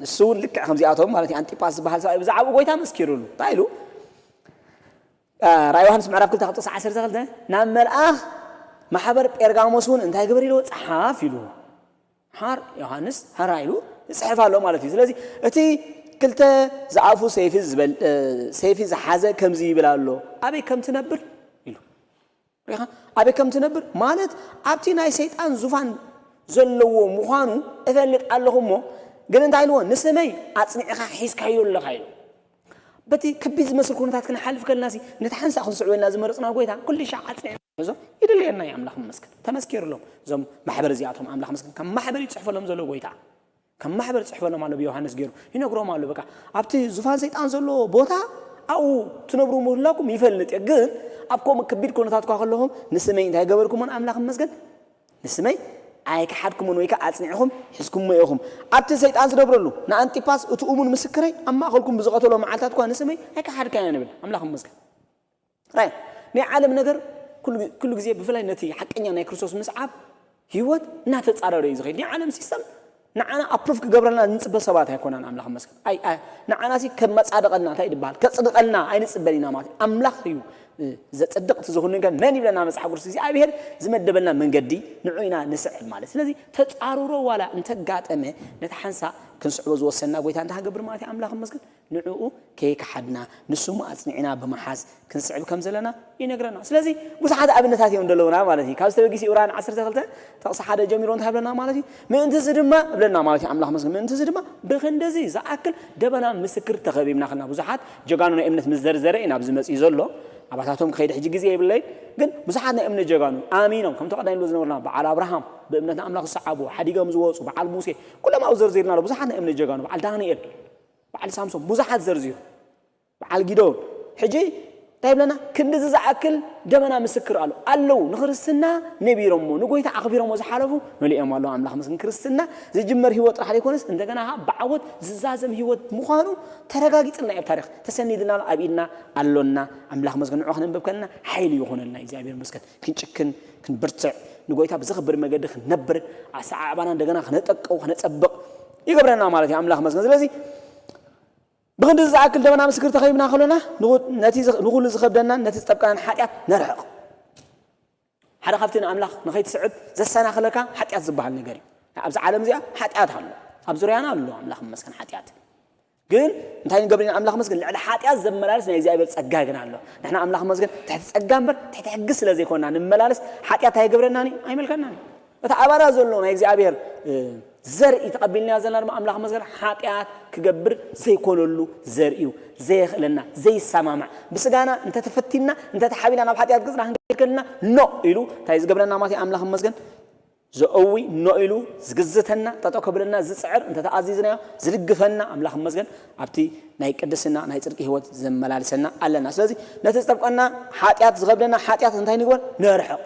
ንሱ እውን ልክዕ ከምዚኣቶም ማለት እዩ ኣንጢጳስ ዝበሃል ሰብኣይ ብዛዕባኡ ጎይታ መስኪሩሉ እንታይ ኢሉ? ራእይ ዮሃንስ ምዕራፍ ክልተ ካብ ጥቕሲ ዓሰርተ ክልተ ናብ መልኣኽ ማሕበር ጴርጋሞስ እውን እንታይ ግበር ኢልዎ? ጸሓፍ ኢሉ። ሓር ዮሃንስ ሓራ ኢሉ ይጽሕፍ ኣሎ ማለት እዩ። ስለዚ እቲ ክልተ ዝኣፉ ሰይፊ ዝበል ሰይፊ ዝሓዘ ከምዚ ይብል ኣሎ ኣበይ ከም ትነብር ኢሉ ሪኻ ኣበይ ከም ትነብር ማለት ኣብቲ ናይ ሰይጣን ዙፋን ዘለዎ ምዃኑ እፈልጥ ኣለኹ እሞ ግን እንታይ ኢልዎ ንስመይ ኣጽኒዕኻ ሒዝካዮ ኣለኻ ኢሉ። በቲ ከቢድ ዝመስል ኩነታት ክንሓልፍ ከለና ሲ ነቲ ሓንሳእ ክንስዕበልና ዝመረጽና ጎይታ ኩሉ ሻዕ ኣጽኒዕና ንሕዞ ይድልየና እዩ ኣምላኽ ይመስገን ተመስኪሩሎም እዞም ማሕበር እዚኣቶም ኣምላኽ ይመስገን ካብ ማሕበር ይጽሕፈሎም ዘሎ ጎይታ ከም ማሕበር ጽሕፈሎም ኣሎ ብዮሃንስ ገይሩ ይነግሮም ኣሎ በቃ ኣብቲ ዙፋን ሰይጣን ዘለዎ ቦታ ኣብኡ ትነብሩ ምህላኩም ይፈልጥ እየ ግን ኣብ ከምኡ ከቢድ ኩነታት እኳ ከለኹም ንስመይ እንታይ ገበርኩሞን ኣምላኽ ይመስገን ንስመይ ኣይከሓድኩምን ወይ ከዓ ኣጽኒዕኹም ሒዝኩሞ ኢኹም ኣብቲ ሰይጣን ዝነብረሉ ንኣንጢፓስ እቲ እሙን ምስክረይ ኣብ ማእኸልኩም ብዝቐተሎ መዓልታት እኳ ንስመይ ኣይከሓድካዮ ንብል ኣምላኽ ይመስገን ናይ ዓለም ነገር ኩሉ ግዜ ብፍላይ ነቲ ሓቀኛ ናይ ክርስቶስ ምስዓብ ህይወት እናተፃረረ እዩ ዝኸይድ ናይ ዓለም ሲስተም ንዓና ኣፕሩፍ ክገብረልና ዝንፅበ ሰባት ኣይኮናን ኣምላኽ መስገን ንዓና ሲ ከመፃደቐልና እንታይ ይድበሃል ከፅድቐልና ኣይንፅበን ኢና ማለት ኣምላኽ እዩ ዘፅድቕ እቲ ዝኾነ ነገር መን ይብለና መፅሓፍ ቅዱስ እግዚኣብሔር ዝመደበልና መንገዲ ንዑ ኢና ንስዕብ ማለት ስለዚ ተፃርሮ ዋላ እንተጋጠመ ነቲ ሓንሳ ክንስዕቦ ዝወሰና ጎይታ እንታይ ሃገብር ማለት ኣምላኽ መስገን ንዕኡ ከይከሓድና ንስሙ ኣጽኒዕና ብምሓዝ ክንስዕብ ከም ዘለና ይነግረና። ስለዚ ብዙሓት ኣብነታት እዮም ዘለውና ማለት እዩ። ካብ ዝተበጊስ ዕብራውያን ዓሰርተ ክልተ ጥቕሲ ሓደ ጀሚሩ እንታይ ይብለና ማለት እዩ? ምእንትዚ ድማ እብለና ማለት እዩ ኣምላኽ መስገን። ምእንትዚ ድማ ብኽንድዚ ዝኣክል ደበና ምስክር ተኸቢብና ከለና ብዙሓት ጀጋኑ ናይ እምነት ምስ ዘርዘረ ኢና ኣብዚ መጺኡ ዘሎ። ኣባታቶም ክኸይድ ሕጂ ግዜ የብለይን፣ ግን ብዙሓት ናይ እምነት ጀጋኑ ኣሚኖም ከምቲ ቀዳይ ንብሎ ዝነበርና በዓል ኣብርሃም ብእምነት ንኣምላኽ ዝሰዓቡ ሓዲጎም ዝወጹ በዓል ሙሴ ኩሎም ኣብኡ ዘርዚርና ኣሎ ብዙሓት ናይ እምነት ጀጋኑ በዓል ዳንኤል በዓል ሳምሶን ብዙሓት ዘርዚሩ በዓል ጊዶን ሕጂ እንታይ ይብለና ክንድዚ ዝኣክል ደመና ምስክር ኣሎ ኣለዉ ንክርስትና ነቢሮሞ ንጎይታ ኣኽቢሮሞ ዝሓለፉ መሊኦም ኣለዉ ኣምላኽ ምስ ክርስትና ዝጅመር ህይወት ጥራሕ ዘይኮነስ እንደገና ብዓወት ዝዛዘም ህይወት ምዃኑ ተረጋጊፅልና ኣብ ታሪክ ተሰኒድና ኣብ ኢድና ኣሎና ኣምላኽ መስገን ንዑ ክነንበብ ከለና ሓይሊ ይኾነልና እግዚኣብሔር መስገን ክንጭክን ክንብርትዕ ንጎይታ ብዘኽብር መገዲ ክንነብር ኣሰዓዕባና እንደገና ክነጠቀው ክነፀብቕ ይገብረና ማለት እዩ ኣምላኽ መስገን ስለዚ ብኽንዲ ዝኣክል ደመና ምስክር ተኸቢብና ከሎና ንኹሉ ዝኸብደናን ነቲ ዝጠብቀናን ሓጢኣት ነርሕቕ ሓደ ካብቲ ንኣምላኽ ንኸይትስዕብ ዘሰናኽለካ ሓጢኣት ዝበሃል ነገር እዩ ኣብዚ ዓለም እዚኣ ሓጢኣት ኣሎ ኣብ ዙርያና ኣሎ ኣምላኽ መስገን ሓጢኣት ግን እንታይ ንገብር ኢና ኣምላኽ መስገን ልዕሊ ሓጢኣት ዘመላለስ ናይ እግዚኣብሔር ጸጋ ግን ኣሎ ንሕና ኣምላኽ መስገን ትሕቲ ጸጋ እምበር ትሕቲ ሕጊ ስለ ዘይኮንና ንመላለስ ሓጢኣት ኣይገብረናን እዩ ኣይመልከናን እዩ እቲ ኣባና ዘሎ ናይ እግዚኣብሔር ዘርኢ ተቐቢልናዮ ዘለና ድማ ኣምላኽ መስገን ሓጢኣት ክገብር ዘይኮነሉ ዘርእዩ ዘየኽእለና ዘይሰማማዕ ብስጋና እንተተፈቲና እንተተሓቢና ናብ ሓጢኣት ገጽና ክንከይድ ከለና ኖ ኢሉ እንታይ ዝገብረና ማለት ኣምላኽ መስገን ዘእዊ ኖ ኢሉ ዝግዝተና ጠጠው ከብለና ዝፅዕር እንተተኣዚዝናዮ ዝድግፈና ኣምላኽ መስገን ኣብቲ ናይ ቅድስና ናይ ፅድቂ ህይወት ዘመላልሰና ኣለና ስለዚ ነቲ ዝጠብቀና ሓጢኣት ዝኸብደና ሓጢኣት እንታይ ንግበር ነርሕቕ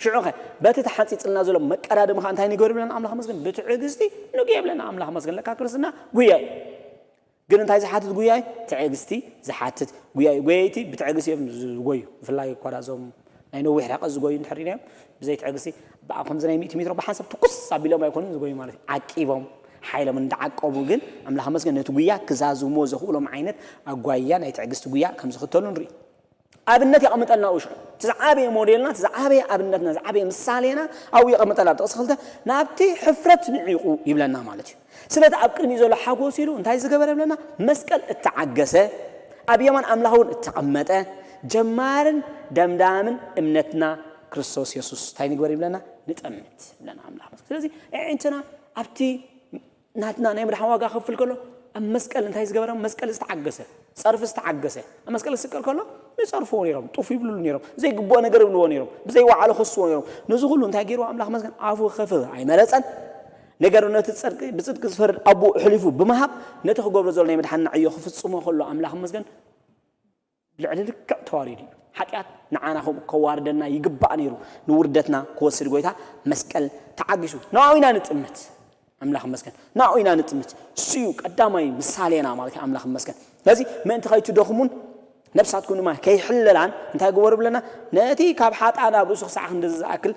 ሽዑኸ በቲ ተሓንፂፅልና ዘሎ መቀዳድሚ ከዓ እንታይ ንግበር ይብለና ኣምላኽ መስገን ብትዕግስቲ ንጉ የብለና ኣምላኽ መስገን ለካ ክርስትና ጉያ እዩ ግን እንታይ ዝሓትት ጉያ እዩ ትዕግስቲ ዝሓትት ጉያ እዩ ጎየይቲ ብትዕግስቲ እዮም ዝጎዩ ብፍላይ እኳ እዞም ናይ ነዊሕ ርሕቀት ዝጎዩ እንድሕር ኢሎም ብዘይ ትዕግስቲ ብኣ ከምዚ ናይ ሚእቲ ሜትሮ ብሓንሳብ ትኩስ ኣቢሎም ኣይኮኑን ዝጎዩ ማለት እዩ ዓቂቦም ሓይሎም እንዳዓቀቡ ግን ኣምላኽ መስገን ነቲ ጉያ ክዛዝሞ ዘኽእሎም ዓይነት ኣጓያ ናይ ትዕግስቲ ጉያ ከም ዝኽተሉ ንርኢ ኣብነት የቐምጠልና ውሽዑ እቲ ዝዓበየ ሞዴልና እቲ ዝዓበየ ኣብነትና ዝዓበየ ምሳሌና ኣብኡ የቐምጠላ ጥቕሲ ክልተ ናብቲ ሕፍረት ንዒቑ ይብለና ማለት እዩ ስለቲ ኣብ ቅድሚ ዘሎ ሓጎስ ኢሉ እንታይ ዝገበረ ይብለና መስቀል እተዓገሰ ኣብ የማን ኣምላኽ እውን እተቐመጠ ጀማርን ደምዳምን እምነትና ክርስቶስ የሱስ እንታይ ንግበር ይብለና? ንጠምት ይብለና ኣምላኽ። ስለዚ ኣዒንትና ኣብቲ ናትና ናይ ምድሓን ዋጋ ክፍል ከሎ ኣብ መስቀል እንታይ ዝገበረ? መስቀል ዝተዓገሰ፣ ጸርፊ ዝተዓገሰ። ኣብ መስቀል ክስቀል ከሎ ንጸርፍዎ ነይሮም፣ ጡፍ ይብልሉ ነይሮም፣ ዘይግብኦ ነገር ይብልዎ ነይሮም፣ ብዘይወዓሎ ክስዎ ነይሮም። ነዚ ኩሉ እንታይ ገይርዎ? ኣምላኽ መስገን ኣፉ ክኸፍት ኣይመረጸን። ነገር ነቲ ጽድቂ ብጽድቂ ዝፈርድ ኣቦ ኣሕሊፉ ብምሃብ ነቲ ክገብሮ ዘሎ ናይ ምድሓንና ዕዮ ክፍጽሞ ከሎ ኣምላኽ መስገን ልዕሊ ልክዕ ተዋሪዱ እዩ። ሓጢኣት ንዓና ከምኡ ከዋርደና ይግባእ ነይሩ። ንውርደትና ክወስድ ጎይታ መስቀል ተዓጊሱ። ንዕኡ ኢና ንጥምት። ኣምላኽ መስገን። ንዕኡ ኢና ንጥምት። እሱ እዩ ቀዳማይ ምሳሌና ማለት እዩ። ኣምላኽ መስገን። ስለዚ ምእንቲ ከይትደኽሙን ነብሳትኩም ድማ ከይሕለላን እንታይ ግበሩ ብለና? ነቲ ካብ ሓጥኣን ኣብ ርእሱ ክሳዕ ክንድዚ ዝኣክል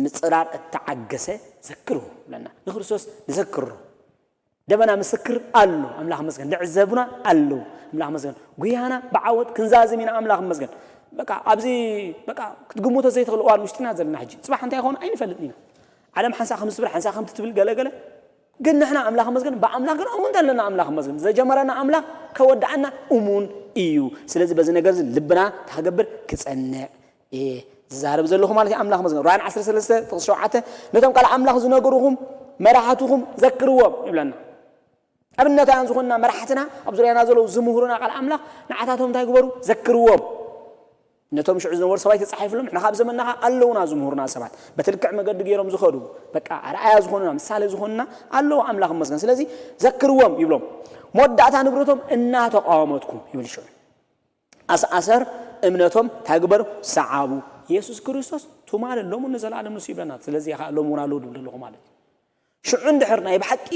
ምጽራር እተዓገሰ ዘክሩ ብለና። ንክርስቶስ ንዘክሮ። ደበና ምስክር ኣሎ። ኣምላኽ መስገን። ልዕዘቡና ኣለዉ። ኣምላኽ መስገን። ጉያና ብዓወት ክንዛዝም ኢና። ኣምላኽ መስገን። በቃ ኣብዚ በቃ ክትግምቶ ዘይትኽእል እዋን ውሽጥና ዘለና ሕጂ። ጽባሕ እንታይ ይኸውን ኣይንፈልጥን ኢና። ዓለም ሓንሳ ከም ትብል፣ ሓንሳ ከም ትብል ገለ ገለ። ግን ንሕና ኣምላኽ መስገን፣ ብኣምላኽ ግን እሙን ዘለና ኣምላኽ መስገን። ዘጀመረና ኣምላኽ ከወድኣና እሙን እዩ። ስለዚ በዚ ነገር እዚ ልብና እንታይ ክገብር? ክጸንዕ እየ ዝዛረብ ዘለኹ ማለት እዩ። ኣምላኽ መስገን። ራእይን ዓሰርተ ሰለስተ ጥቕሲ ሸውዓተ፣ ነቶም ቃል ኣምላኽ ዝነገሩኹም መራሕትኹም ዘክርዎም ይብለና። ኣብነታውያን ዝኾንና መራሕትና፣ ኣብ ዙርያና ዘለዉ ዝምህሩና ቃል ኣምላኽ ንዓታቶም እንታይ ግበሩ? ዘክርዎም። ነቶም ሽዑ ዝነበሩ ሰባት ተጻሒፍሎም፣ ንሕና ካብ ዘመንና ኸኣ ኣለዉና ዝምህሩና ሰባት። በቲ ልክዕ መገዲ ገይሮም ዝኸዱ፣ በቃ ኣርኣያ ዝኾኑና፣ ምሳሌ ዝኾኑና ኣለዉ፣ ኣምላኽ ይመስገን። ስለዚ ዘክርዎም ይብሎም። መወዳእታ ንብረቶም እናተቃወመትኩም ይብል ሽዑ። ኣስኣሰር እምነቶም እንታይ ግበሩ? ሰዓቡ። የሱስ ክርስቶስ ትማሊ፣ ሎምን ንዘለኣለም ንሱ ይብለና። ስለዚ ኸኣ ሎም እውን ኣለዉ ድብል ዘለኹ ማለት እዩ። ሽዑ እንድሕር ናይ ብሓቂ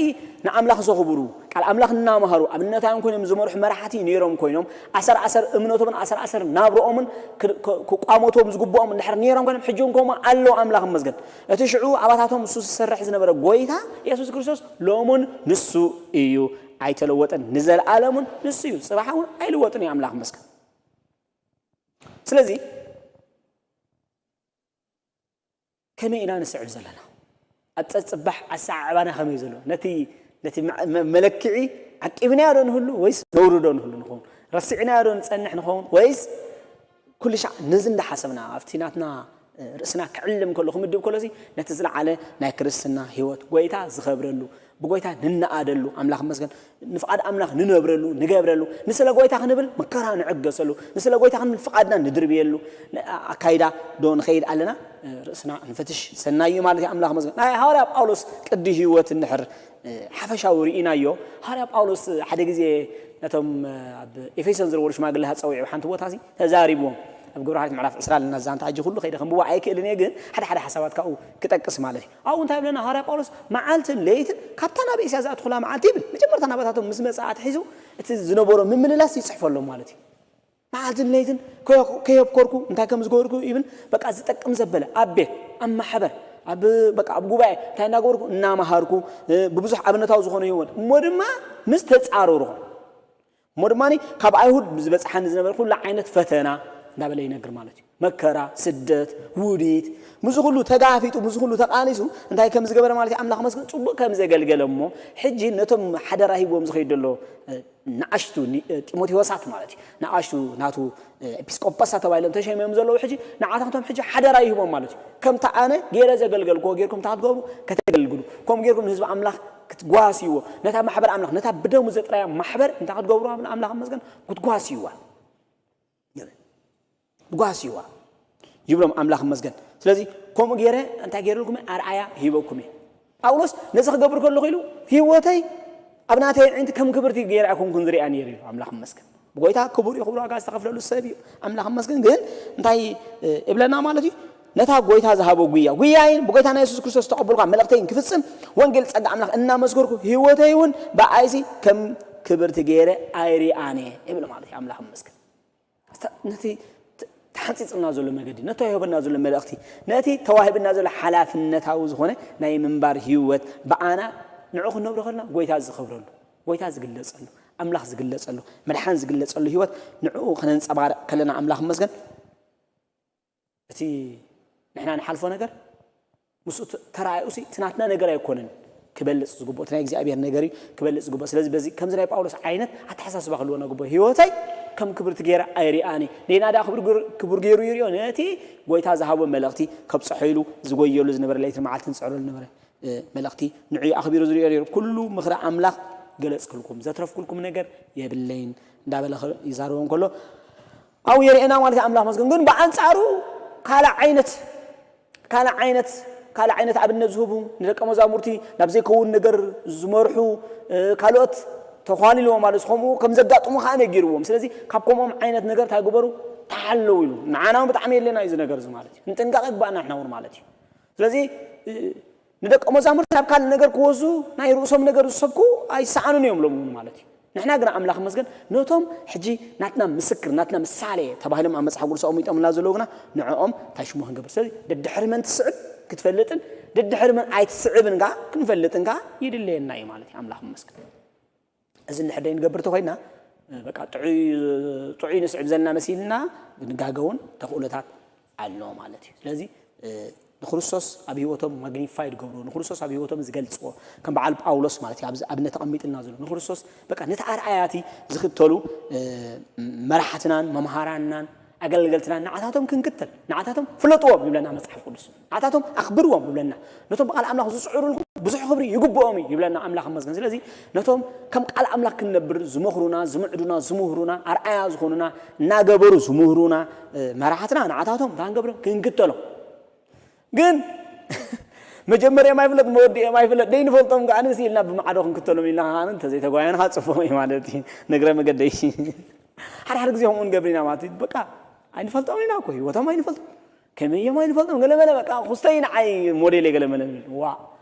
ንኣምላኽ ዘኽብሩ፣ ቃል ኣምላኽ እናመሃሩ፣ ኣብነታውያን ኮይኖም ዝመርሑ መራሕቲ ነይሮም ኮይኖም፣ ኣሰር ኣሰር እምነቶምን ኣሰር ኣሰር ናብርኦምን ክ-፣ ክ-፣ ክቋመቶም ዝግብኦም እንድሕር ነይሮም ኮይኖም፣ ሕጂ እውን ከምኡ ኣለዉ፣ ኣምላኽ ይመስገን። እቲ ሽዑ ኣባታቶም ንሱ ዝሰርሕ ዝነበረ ጎይታ የሱስ ክርስቶስ ሎምን ንሱ እዩ። ኣይተለወጠን፣ ንዘለኣለምን ንሱ እዩ። ጽባሕ እውን ኣይልወጥን እዩ፣ ኣምላኽ ይመስገን። ስለዚ ከመይ ኢና ንስዕብ ዘለና? ኣብ ጸጽባሕ ኣሰዓዕባና ከመይ ዘሎ? ነቲ፣ ነቲ መ-፣ መ-፣ መለክዒ ዓቂብናዮ ዶ ንህሉ ወይስ ነውርዶ ንህሉ ንኸውን? ረሲዕናዮ ዶ ንጸንሕ ንኸውን ወይስ ኩሉ ሻዕ ነዚ እንዳሓሰብና ኣብቲ ናትና ርእስና ክዕልም ከሎ ክምድብ ከሎ እዚ ነቲ ዝለዓለ ናይ ክርስትና ህይወት ጎይታ ዝኸብረሉ ብጎይታ ንነኣደሉ ኣምላኽ መስገን ንፍቓድ ኣምላኽ ንነብረሉ ንገብረሉ ንስለ ጎይታ ክንብል መከራ ንዕገሰሉ ንስለ ጎይታ ክንብል ፍቓድና ንድርብየሉ ኣካይዳ ዶ ንኸይድ ኣለና ርእስና ንፈትሽ ሰናዩ ማለት እዩ ኣምላኽ መስገን ናይ ሃዋርያ ጳውሎስ ቅዲ ህይወት እንድሕር ሓፈሻዊ ርኢናዮ ሃዋርያ ጳውሎስ ሓደ ግዜ ነቶም ኣብ ኤፌሶን ዝነበሩ ሽማግለ ጸዊዑ ሓንቲ ቦታ እዚ ተዛሪብዎም ኣብ ግብረ ሃሪት ምዕራፍ ዕስራ ኣለና ዛንታ ሕጂ ኩሉ ከይደ ከንብቦ ኣይክእልን እየ ግን ሓደ ሓደ ሓሳባት ካብኡ ክጠቅስ ማለት እዩ ኣብኡ እንታይ ብለና ሃዋርያ ጳውሎስ መዓልትን ለይትን ካብታ ናብ እስያ ዝኣትኹላ መዓልቲ ይብል መጀመርታ ናባታቶም ምስ መፅኣ ኣትሒዙ እቲ ዝነበሮ ምምልላስ ይፅሕፈሎም ማለት እዩ መዓልትን ለይትን ከየብኮርኩ እንታይ ከም ዝገበርኩ ይብል በቃ ዝጠቅም ዘበለ ኣብ ቤት ኣብ ማሕበር ኣብ በቃ ኣብ ጉባኤ እንታይ እናገበርኩ እናመሃርኩ ብብዙሕ ኣብነታዊ ዝኾነ ህይወት እሞ ድማ ምስ ተፃረርኹ እሞ ድማ ካብ ኣይሁድ ዝበፅሓኒ ዝነበረ ኩሉ ዓይነት ፈተና እንዳበለ ይነግር ማለት እዩ መከራ ስደት ውዲት ምዚ ኩሉ ተጋፊጡ ምዚ ኩሉ ተቃሊሱ እንታይ ከም ዝገበረ ማለት ኣምላኽ መስገን ፅቡቅ ከም ዘገልገለ እሞ ሕጂ ነቶም ሓደራ ሂብዎም ዝኸይድ ዘሎ ንኣሽቱ ጢሞቴዎሳት ማለት እዩ ንኣሽቱ ናቱ ኤጲስቆጶሳት ተባሂሎም ተሸሚሞም ዘለዉ ሕጂ ንዓታቶም ሕጂ ሓደራ ይህቦም ማለት እዩ ከምቲ ኣነ ገይረ ዘገልገልክዎ ገይርኩም እንታይ ክትገብሩ ከተገልግሉ ከምኡ ገይርኩም ንህዝቢ ኣምላኽ ክትጓስይዎ ነታ ማሕበር ኣምላኽ ነታ ብደሙ ዘጥራያ ማሕበር እንታይ ክትገብሩ ኣምላኽ መስገን ክትጓስይዋ ጓስይዋ ይብሎም ኣምላኽ መስገን ስለዚ ከምኡ ገይረ እንታይ ገይረልኩም ኣርኣያ ሂበኩም እየ ጳውሎስ ነዚ ክገብር ከለኹ ኢሉ ህይወተይ ኣብ ናተይ ዕንቲ ከም ክብርቲ ገይረ ኣይኮንኩን ዝሪኣ ነይሩ ኢሉ ኣምላኽ መስገን ብጎይታ ክቡር እዩ ክብር ዋጋ ዝተኸፍለሉ ሰብ እዩ ኣምላኽ መስገን ግን እንታይ እብለና ማለት እዩ ነታ ጎይታ ዝሃቦ ጉያ ጉያይን ብጎይታና የሱስ ክርስቶስ ዝተቐበልኳ መልእኽተይን ክፍጽም ወንጌል ጸጋ ኣምላኽ እናመስገርኩ ህይወተይ እውን ብኣይሲ ከም ክብርቲ ገይረ ኣይሪኣን እየ ይብል ማለት እዩ ኣምላኽ መስገን ነቲ ተሓንፂፅና ዘሎ መገዲ ነቲ ተዋሂበና ዘሎ መልእኽቲ ነቲ ተዋሂብና ዘሎ ሓላፍነታዊ ዝኾነ ናይ ምንባር ህይወት ብኣና ንዑ ክንነብሮ ከለና ጎይታ ዝኸብረሉ ጎይታ ዝግለፀሉ ኣምላኽ ዝግለፀሉ መድሓን ዝግለፀሉ ህይወት ንዕኡ ክነንፀባርቕ ከለና ኣምላኽ መስገን እቲ ንሕና ንሓልፎ ነገር ምስኡ ተራእዩሲ እቲ ናትና ነገር ኣይኮነን ክበልፅ ዝግብኦ እቲ ናይ እግዚኣብሔር ነገር እዩ ክበልፅ ዝግብኦ ስለዚ በዚ ከምዚ ናይ ጳውሎስ ዓይነት ኣተሓሳስባ ክህልወና ግብኦ ህይወተይ ከም ክብርቲ ገይረ ኣይሪኣኒ። ኔና ደኣ ክብር ገይሩ ይሪኦ፣ ነቲ ጎይታ ዝሃቦ መልእኽቲ ከብጽሖ ኢሉ ዝጎየሉ ዝነበረ ለይትን መዓልትን ዝጽዕረሉ ዝነበረ መልእኽቲ ንዕኡ ኣኽቢሩ ዝሪኦ ነይሩ። ኩሉ ምኽሪ ኣምላኽ ገለጽክልኩም፣ ዘትረፍኩልኩም ነገር የብለይን እንዳበለ ይዛረቦም ከሎ ኣብኡ የርእየና ማለት እዩ ኣምላኽ መስገን። ግን ብኣንጻሩ ካልእ ዓይነት ካልእ ዓይነት ካልእ ዓይነት ኣብነት ዝህቡ፣ ንደቀ መዛሙርቲ ናብ ዘይከውን ነገር ዝመርሑ ካልኦት ተዃሊልዎም ማለት ከምኡ ከም ዘጋጥሙ ከዓ ነጊርዎም። ስለዚ ካብ ከምኦም ዓይነት ነገር እንታይ ግበሩ? ተሓለዉ ኢሉ። ንዓና እውን ብጣዕሚ የድልየና እዩ እዚ ነገር እዚ ማለት እዩ። ንጥንቃቐ ይግባኣና ንሕና እውን ማለት እዩ። ስለዚ ንደቀ መዛሙርቲ ናብ ካልእ ነገር ክወስዱ ናይ ርእሶም ነገር ዝሰብኩ ኣይሰኣኑን እዮም ሎም እውን ማለት እዩ። ንሕና ግና ኣምላኽ መስገን ነቶም ሕጂ ናትና ምስክር ናትና ምሳሌ ተባሂሎም ኣብ መጽሓፍ ቅዱስ ኣቐሚጦምና ዘለዉ ግና ንዕኦም እንታይ ሽሙ ክንገብር? ስለዚ ደድሕሪ መን ትስዕብ ክትፈልጥን ደድሕሪ መን ኣይትስዕብን ከዓ ክንፈልጥን ከዓ ይድለየና እዩ ማለት እዩ። ኣምላኽ መስገን እዚ እንድሕር ደይንገብር ተኮይና በቃ ጥዑይ ጥዑይ ንስዕብ ዘለና መሲልና ንጋገውን ተኽእሎታት ኣሎ ማለት እዩ። ስለዚ ንክርስቶስ ኣብ ህይወቶም ማግኒፋይ ዝገብርዎ ንክርስቶስ ኣብ ህይወቶም ዝገልፅዎ ከም በዓል ጳውሎስ ማለት እዩ ኣብዚ ኣብነት ተቐሚጥልና ዘሎ ንክርስቶስ በቃ ነቲ ኣርኣያቲ ዝኽተሉ መራሕትናን መምሃራንናን ኣገልገልትናን ንዓታቶም ክንክተል ንዓታቶም ፍለጥዎም ይብለና መፅሓፍ ቅዱስ። ንዓታቶም ኣኽብርዎም ይብለና። ነቶም ብቃል ኣምላኽ ዝፅዕሩልኩም ብዙሕ ክብሪ ይግብኦም እዩ ይብለና ኣምላኽ መስገን። ስለዚ ነቶም ከም ቃል ኣምላኽ ክንነብር ዝመኽሩና ዝምዕዱና ዝምህሩና ኣርኣያ ዝኾኑና እናገበሩ ዝምህሩና መራሕትና ንዓታቶም እንታይ ክንገብሮም ክንክተሎም። ግን መጀመርዮም ኣይፍለጥ መወዲኦም ኣይፍለጥ ደይንፈልጦም ከዓ ንስ ኢልና ብማዕዶ ክንክተሎም ኢልና ከዓ እንተዘይተጓየና ከዓ ፅቡቕ እዩ ማለት እዩ። ነግረ መገደይ ሓደ ሓደ ግዜ ከምኡ ንገብር ኢና ማለት እዩ። በቃ ኣይንፈልጦም ኢና እኮ ህይወቶም ኣይንፈልጦም ከመይ እዮም ኣይንፈልጦም ገለመለ በቃ ክስተይ ንዓይ ሞዴል ገለመለ ንብል ዋ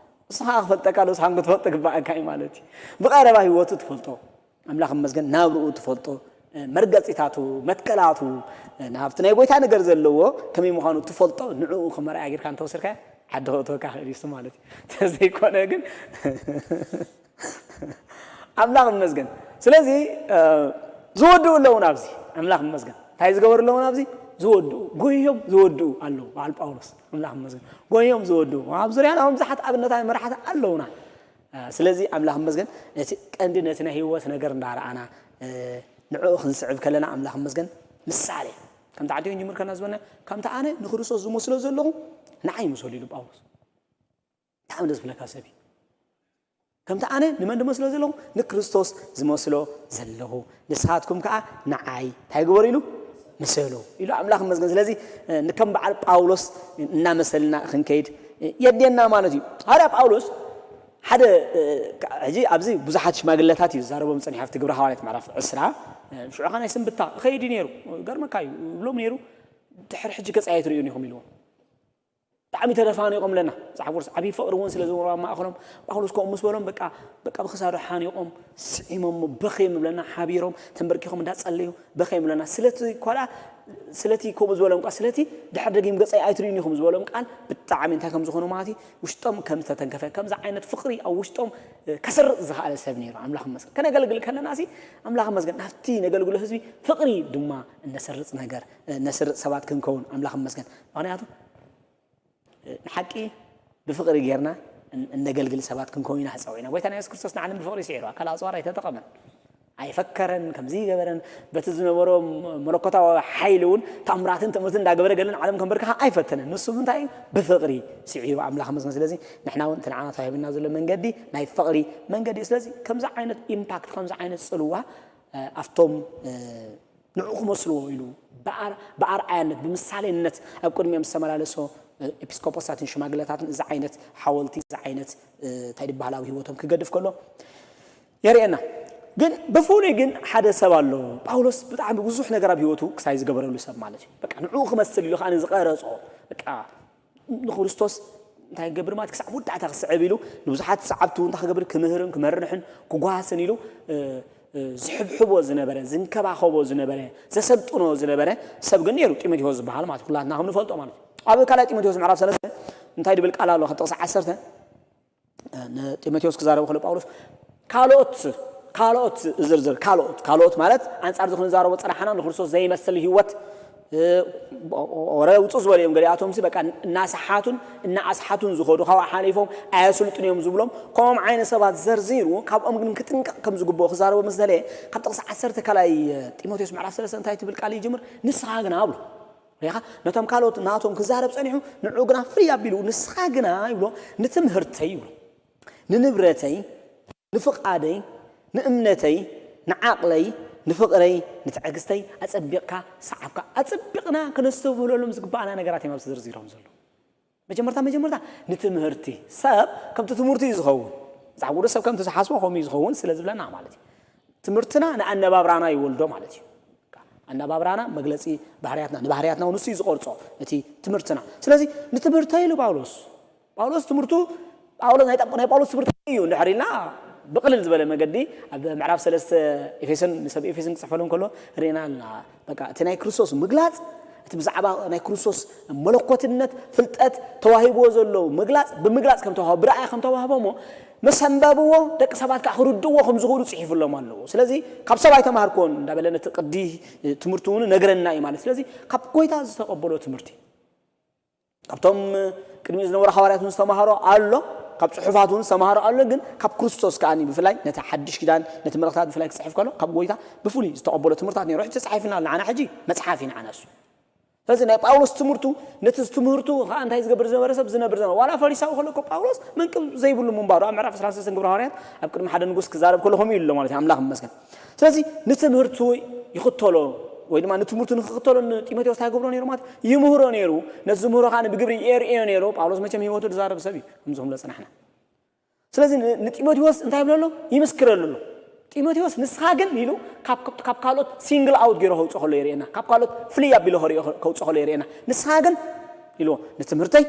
እስኻ ክፈልጠካ ዶ እስኻን ክትፈልጥ ግባኣካ እዩ ማለት እዩ። ብቐረባ ህይወቱ ትፈልጦ ኣምላኽ መስገን ናብርኡ ትፈልጦ መርገፂታቱ መትከላቱ ናብቲ ናይ ጎይታ ነገር ዘለዎ ከመይ ምዃኑ ትፈልጦ ንዕኡ ከመርኣያ ጌርካ እንተወሰድካ ዓዲ ክእትወካ ክእል ይሱ ማለት እዩ። ተዘይኮነ ግን ኣምላኽ ይመስገን። ስለዚ ዝወድኡ ኣለውን ኣብዚ ኣምላኽ ይመስገን። እንታይ ዝገበሩ ኣለውን ኣብዚ ዝወድኡ ጎዮም ዝወድኡ ኣለዉ። በዓል ጳውሎስ ኣምላኽ ይመስገን ጎዮም ዝወድኡ ኣብ ዙርያና እውን ብዙሓት ኣብነታዊ መራሕቲ ኣለውና። ስለዚ ኣምላኽ ይመስገን ነቲ ቀንዲ ነቲ ናይ ህይወት ነገር እንዳረኣና ንዕኡ ክንስዕብ ከለና ኣምላኽ ይመስገን ምሳሌ ከምቲ ዓዲ ክንጅምር ከለና ዝበልና ከምቲ ኣነ ንክርስቶስ ዝመስሎ ዘለኹ ንዓይ ይምሰሉ ኢሉ ጳውሎስ። ብጣዕሚ ደስ ዝብለካ ሰብ እዩ። ከምቲ ኣነ ንመን ዝመስሎ ዘለኹ ንክርስቶስ ዝመስሎ ዘለኹ ንስኻትኩም ከዓ ንዓይ እንታይ ግበሩ ኢሉ ምሰሉ ኢሉ ኣምላኽ ይመስገን። ስለዚ ንከም በዓል ጳውሎስ እናመሰልና ክንከይድ የድልየና ማለት እዩ። ሃዋርያ ጳውሎስ ሓደ ሕጂ ኣብዚ ብዙሓት ሽማግለታት እዩ ዝዛረቦም ፀኒሑ ኣብቲ ግብረ ሃዋርያት ምዕራፍ ዕስራ ሽዑ ከዓ ናይ ስንብታ ይኸይድ እዩ ነይሩ። ገርመካ እዩ ይብሎም ነይሩ ድሕሪ ሕጂ ገፀይ ኣይትርእዩን ኢኹም ኢልዎም። ብጣዕሚ ተደፋኒቖም ኣለና መፅሓፍ ቅዱስ ዓብዪ ፍቕሪ እውን ስለ ዝነበሮ ኣብ ማእኸሎም ጳውሎስ ከምኡ ምስ በሎም በቃ በቃ ብክሳዱ ሓኒቖም ስዒሞም በኸዮም ይብለና ሓቢሮም ተንበርኪኾም እንዳፀለዩ በኸዮም ይብለና ስለቲ ኳልኣ ስለቲ ከምኡ ዝበሎም ቃል ስለቲ ድሕር ደጊም ገፀይ ኣይትርእዩን ኢኹም ዝበሎም ቃል ብጣዕሚ እንታይ ከም ዝኾኑ ማለት እዩ ውሽጦም ከም ዝተተንከፈ ከምዚ ዓይነት ፍቕሪ ኣብ ውሽጦም ከሰርፅ ዝኽኣለ ሰብ ነይሩ ኣምላኽ መስገን ከነገልግል ከለና ሲ ኣምላኽ መስገን ናብቲ ነገልግሎ ህዝቢ ፍቕሪ ድማ እነሰርፅ ነገር እነሰርፅ ሰባት ክንከውን ኣምላኽ መስገን ምክንያቱ ንሓቂ ብፍቕሪ ጌርና እነገልግል ሰባት ክንከውን ኢና ተፀዊዕና። ጎይታና የሱስ ክርስቶስ ንዓለም ብፍቕሪ ስዒሩ ኣካል ኣፅዋር ኣይተጠቐመን፣ ኣይፈከረን፣ ከምዚ ገበረን በቲ ዝነበሮ መለኮታዊ ሓይሊ እውን ታምራትን ትምህርትን እንዳገበረ ገለን ዓለም ከንበርክኻ ኣይፈተነን። ንሱ ብምንታይ እዩ? ብፍቕሪ ስዒሩ ኣምላኽ መስገን። ስለዚ ንሕና እውን እቲ ንዓና ተዋሂብና ዘሎ መንገዲ ናይ ፍቕሪ መንገዲ እዩ። ስለዚ ከምዚ ዓይነት ኢምፓክት ከምዚ ዓይነት ፅልዋ ኣብቶም ንዑ ክመስልዎ ኢሉ ብኣርኣያነት ብምሳሌነት ኣብ ቅድሚኦም ዝተመላለሶ ኤፒስቆጶሳትን ሽማግለታትን እዚ ዓይነት ሓወልቲ እዚ ዓይነት እንታይ ድበሃል ኣብ ህይወቶም ክገድፍ ከሎ የርእየና። ግን ብፍሉይ ግን ሓደ ሰብ ኣሎ ጳውሎስ ብጣዕሚ ብዙሕ ነገር ኣብ ህይወቱ ክሳይ ዝገበረሉ ሰብ ማለት እዩ። በቃ ንዕኡ ክመስል ኢሉ ከዓ ዝቀረጾ በቃ ንክርስቶስ እንታይ ክገብር ማለት ክሳዕ መወዳእታ ክስዕብ ኢሉ ንብዙሓት ሰዓብቱ እንታይ ክገብር ክምህርን ክመርሕን ክጓስን ኢሉ ዝሕብሕቦ ዝነበረ ዝንከባኸቦ ዝነበረ ዘሰልጥኖ ዝነበረ ሰብ ግን ነይሩ ጢሞቴዎስ ዝበሃል ማለት ኩላትና ከም ንፈልጦ ማለት እዩ። ኣብ ካልኣይ ጢሞቴዎስ ምዕራፍ ሰለስተ እንታይ ድብል ቃል ኣሎ ከጥቕሲ ዓሰርተ ንጢሞቴዎስ ክዛረቡ ከሎ ጳውሎስ ካልኦት ካልኦት ዝርዝር ካልኦት ካልኦት ማለት ኣንጻር እዚ ክንዛረቦ ጸናሕና ንክርስቶስ ዘይመስል ህይወት ወረ ውፁ ዝበሉ እዮም። ገሊኣቶም ሲ በቃ እናሰሓቱን እናኣስሓቱን ዝኸዱ፣ ካብኡ ሓሊፎም ኣየስልጡን እዮም ዝብሎም። ከምኦም ዓይነት ሰባት ዘርዚሩ፣ ካብኦም ግን ክጥንቀቕ ከም ዝግብኦ ክዛረቦ ምስ ደለየ፣ ካብ ጥቕሲ ዓሰርተ ካልኣይ ጢሞቴዎስ ምዕራፍ ሰለስተ እንታይ ትብል ቃል ይጅምር? "ንስኻ ግና" ብሎ። ሪኻ ነቶም ካልኦት ናቶም ክዛረብ ጸኒሑ፣ ንዑ ግና ፍልይ ኣቢሉ፣ "ንስኻ ግና" ይብሎ፣ "ንትምህርተይ" ይብሎ፣ "ንንብረተይ፣ ንፍቓደይ፣ ንእምነተይ፣ ንዓቕለይ፣ ንፍቕረይ፣ ንትዕግስተይ ኣጸቢቕካ ሰዓብካ።" ኣጸቢቕና ከነስተብህለሎም ዝግባኣና ነገራት እዮም ኣብዚ ዝርዚሮም ዘለዉ። መጀመርታ መጀመርታ ንትምህርቲ፣ ሰብ ከምቲ ትምህርቲ እዩ ዝኸውን። መጽሓፍ ቅዱስ ሰብ ከምቲ ዝሓስቦ ከምኡ እዩ ዝኸውን ስለ ዝብለና ማለት እዩ። ትምህርትና ንኣነባብራና ይወልዶ ማለት እዩ። ኣነባብራና መግለጺ ባህርያትና፣ ንባህርያትና እውን ንሱ እዩ ዝቐርጾ እቲ ትምህርትና። ስለዚ ንትምህርተይ ኢሉ ጳውሎስ፣ ጳውሎስ ትምህርቱ፣ ጳውሎስ ናይ ጠ-፣ ናይ ጳውሎስ ትምህርቲ እዩ እንድሕር ኢልና ብቕልል ዝበለ መገዲ ኣብ ምዕራፍ ሰለስተ ኤፌሶን፣ ንሰብ ኤፌሶን ክጽሕፈሎም ከሎ ርኢና ኣለና። በቃ እቲ ናይ ክርስቶስ ምግላጽ፣ እቲ ብዛዕባ ናይ ክርስቶስ መለኮትነት ፍልጠት ተዋሂብዎ ዘሎ ምግላጽ፣ ብምግላጽ ከም ተዋህቦ፣ ብረኣይ ከም ተዋህቦ እሞ፣ መሰንበብዎ፣ ደቂ ሰባት ከኣ ክርድእዎ ከም ዝኽእሉ ጽሒፉሎም ኣለዎ። ስለዚ ካብ ሰብ ኣይተማሃርኩዎን እንዳበለ ነቲ ቅዲ ትምህርቱ እውን ነግረና እዩ ማለት። ስለዚ ካብ ጎይታ ዝተቐበሎ ትምህርቲ፣ ካብቶም ቅድሚኡ ዝነበሩ ሃዋርያት እውን ዝተማሃሮ ኣሎ፣ ካብ ጽሑፋት እውን ዝተማሃሮ ኣሎ። ግን ካብ ክርስቶስ ከኣ ብፍላይ ነቲ ሓድሽ ኪዳን፣ ነቲ መልእኽታት ብፍላይ ክጽሕፍ ከሎ ካብ ጎይታ ብፍሉይ ዝተቐበሎ ትምህርታት ነይሩ። ሕጂ ተጻሒፍና ኣሎ፣ ንዓና ሕጂ መጽሓፍ እዩ ንዓና እሱ። ስለዚ ናይ ጳውሎስ ትምህርቱ፣ ነቲ ትምህርቱ ከኣ እንታይ ዝገብር ዝነበረ ሰብ ዝነብር ዝነበረ፣ ዋላ ፈሪሳዊ ከሎ እኮ ጳውሎስ መንቅብ ዘይብሉ ምንባሩ ኣብ ምዕራፍ ዕስራን ሰለስተን ግብረ ሃዋርያት ኣብ ቅድሚ ሓደ ንጉስ ክዛረብ ከሎ ከምኡ ኢሉ ኣሎ ማለት እዩ። ኣምላኽ ይመስገን። ስለዚ ንትምህርቱ ይኽተሎ ወይ ድማ ንትምህርቱ ንክኽተሎ ንጢሞቴዎስ እንታይ ይገብሮ ነይሩ ማለት ይምህሮ ነይሩ። ነዚ ዝምህሮ ከዓ ብግብሪ የርእዮ ነይሩ። ጳውሎስ መቸም ህይወቱ ዝዛረብ ሰብ እዩ፣ ከምዚ ክንብሎ ፅናሕና። ስለዚ ን-፣ ንጢሞቴዎስ እንታይ ይብሎ ኣሎ? ይምስክረሉ ኣሎ። ጢሞቴዎስ ንስኻ ግን ኢሉ ካብ፣ ካብ ካልኦት ሲንግል ኣውት ገይሩ ከውፅኦ ከሎ የርእየና። ካብ ካልኦት ፍልይ ኣቢሉ ከርእዮ፣ ከውፅኦ ከሎ የርእየና። ንስኻ ግን ኢልዎ ንትምህርተይ፣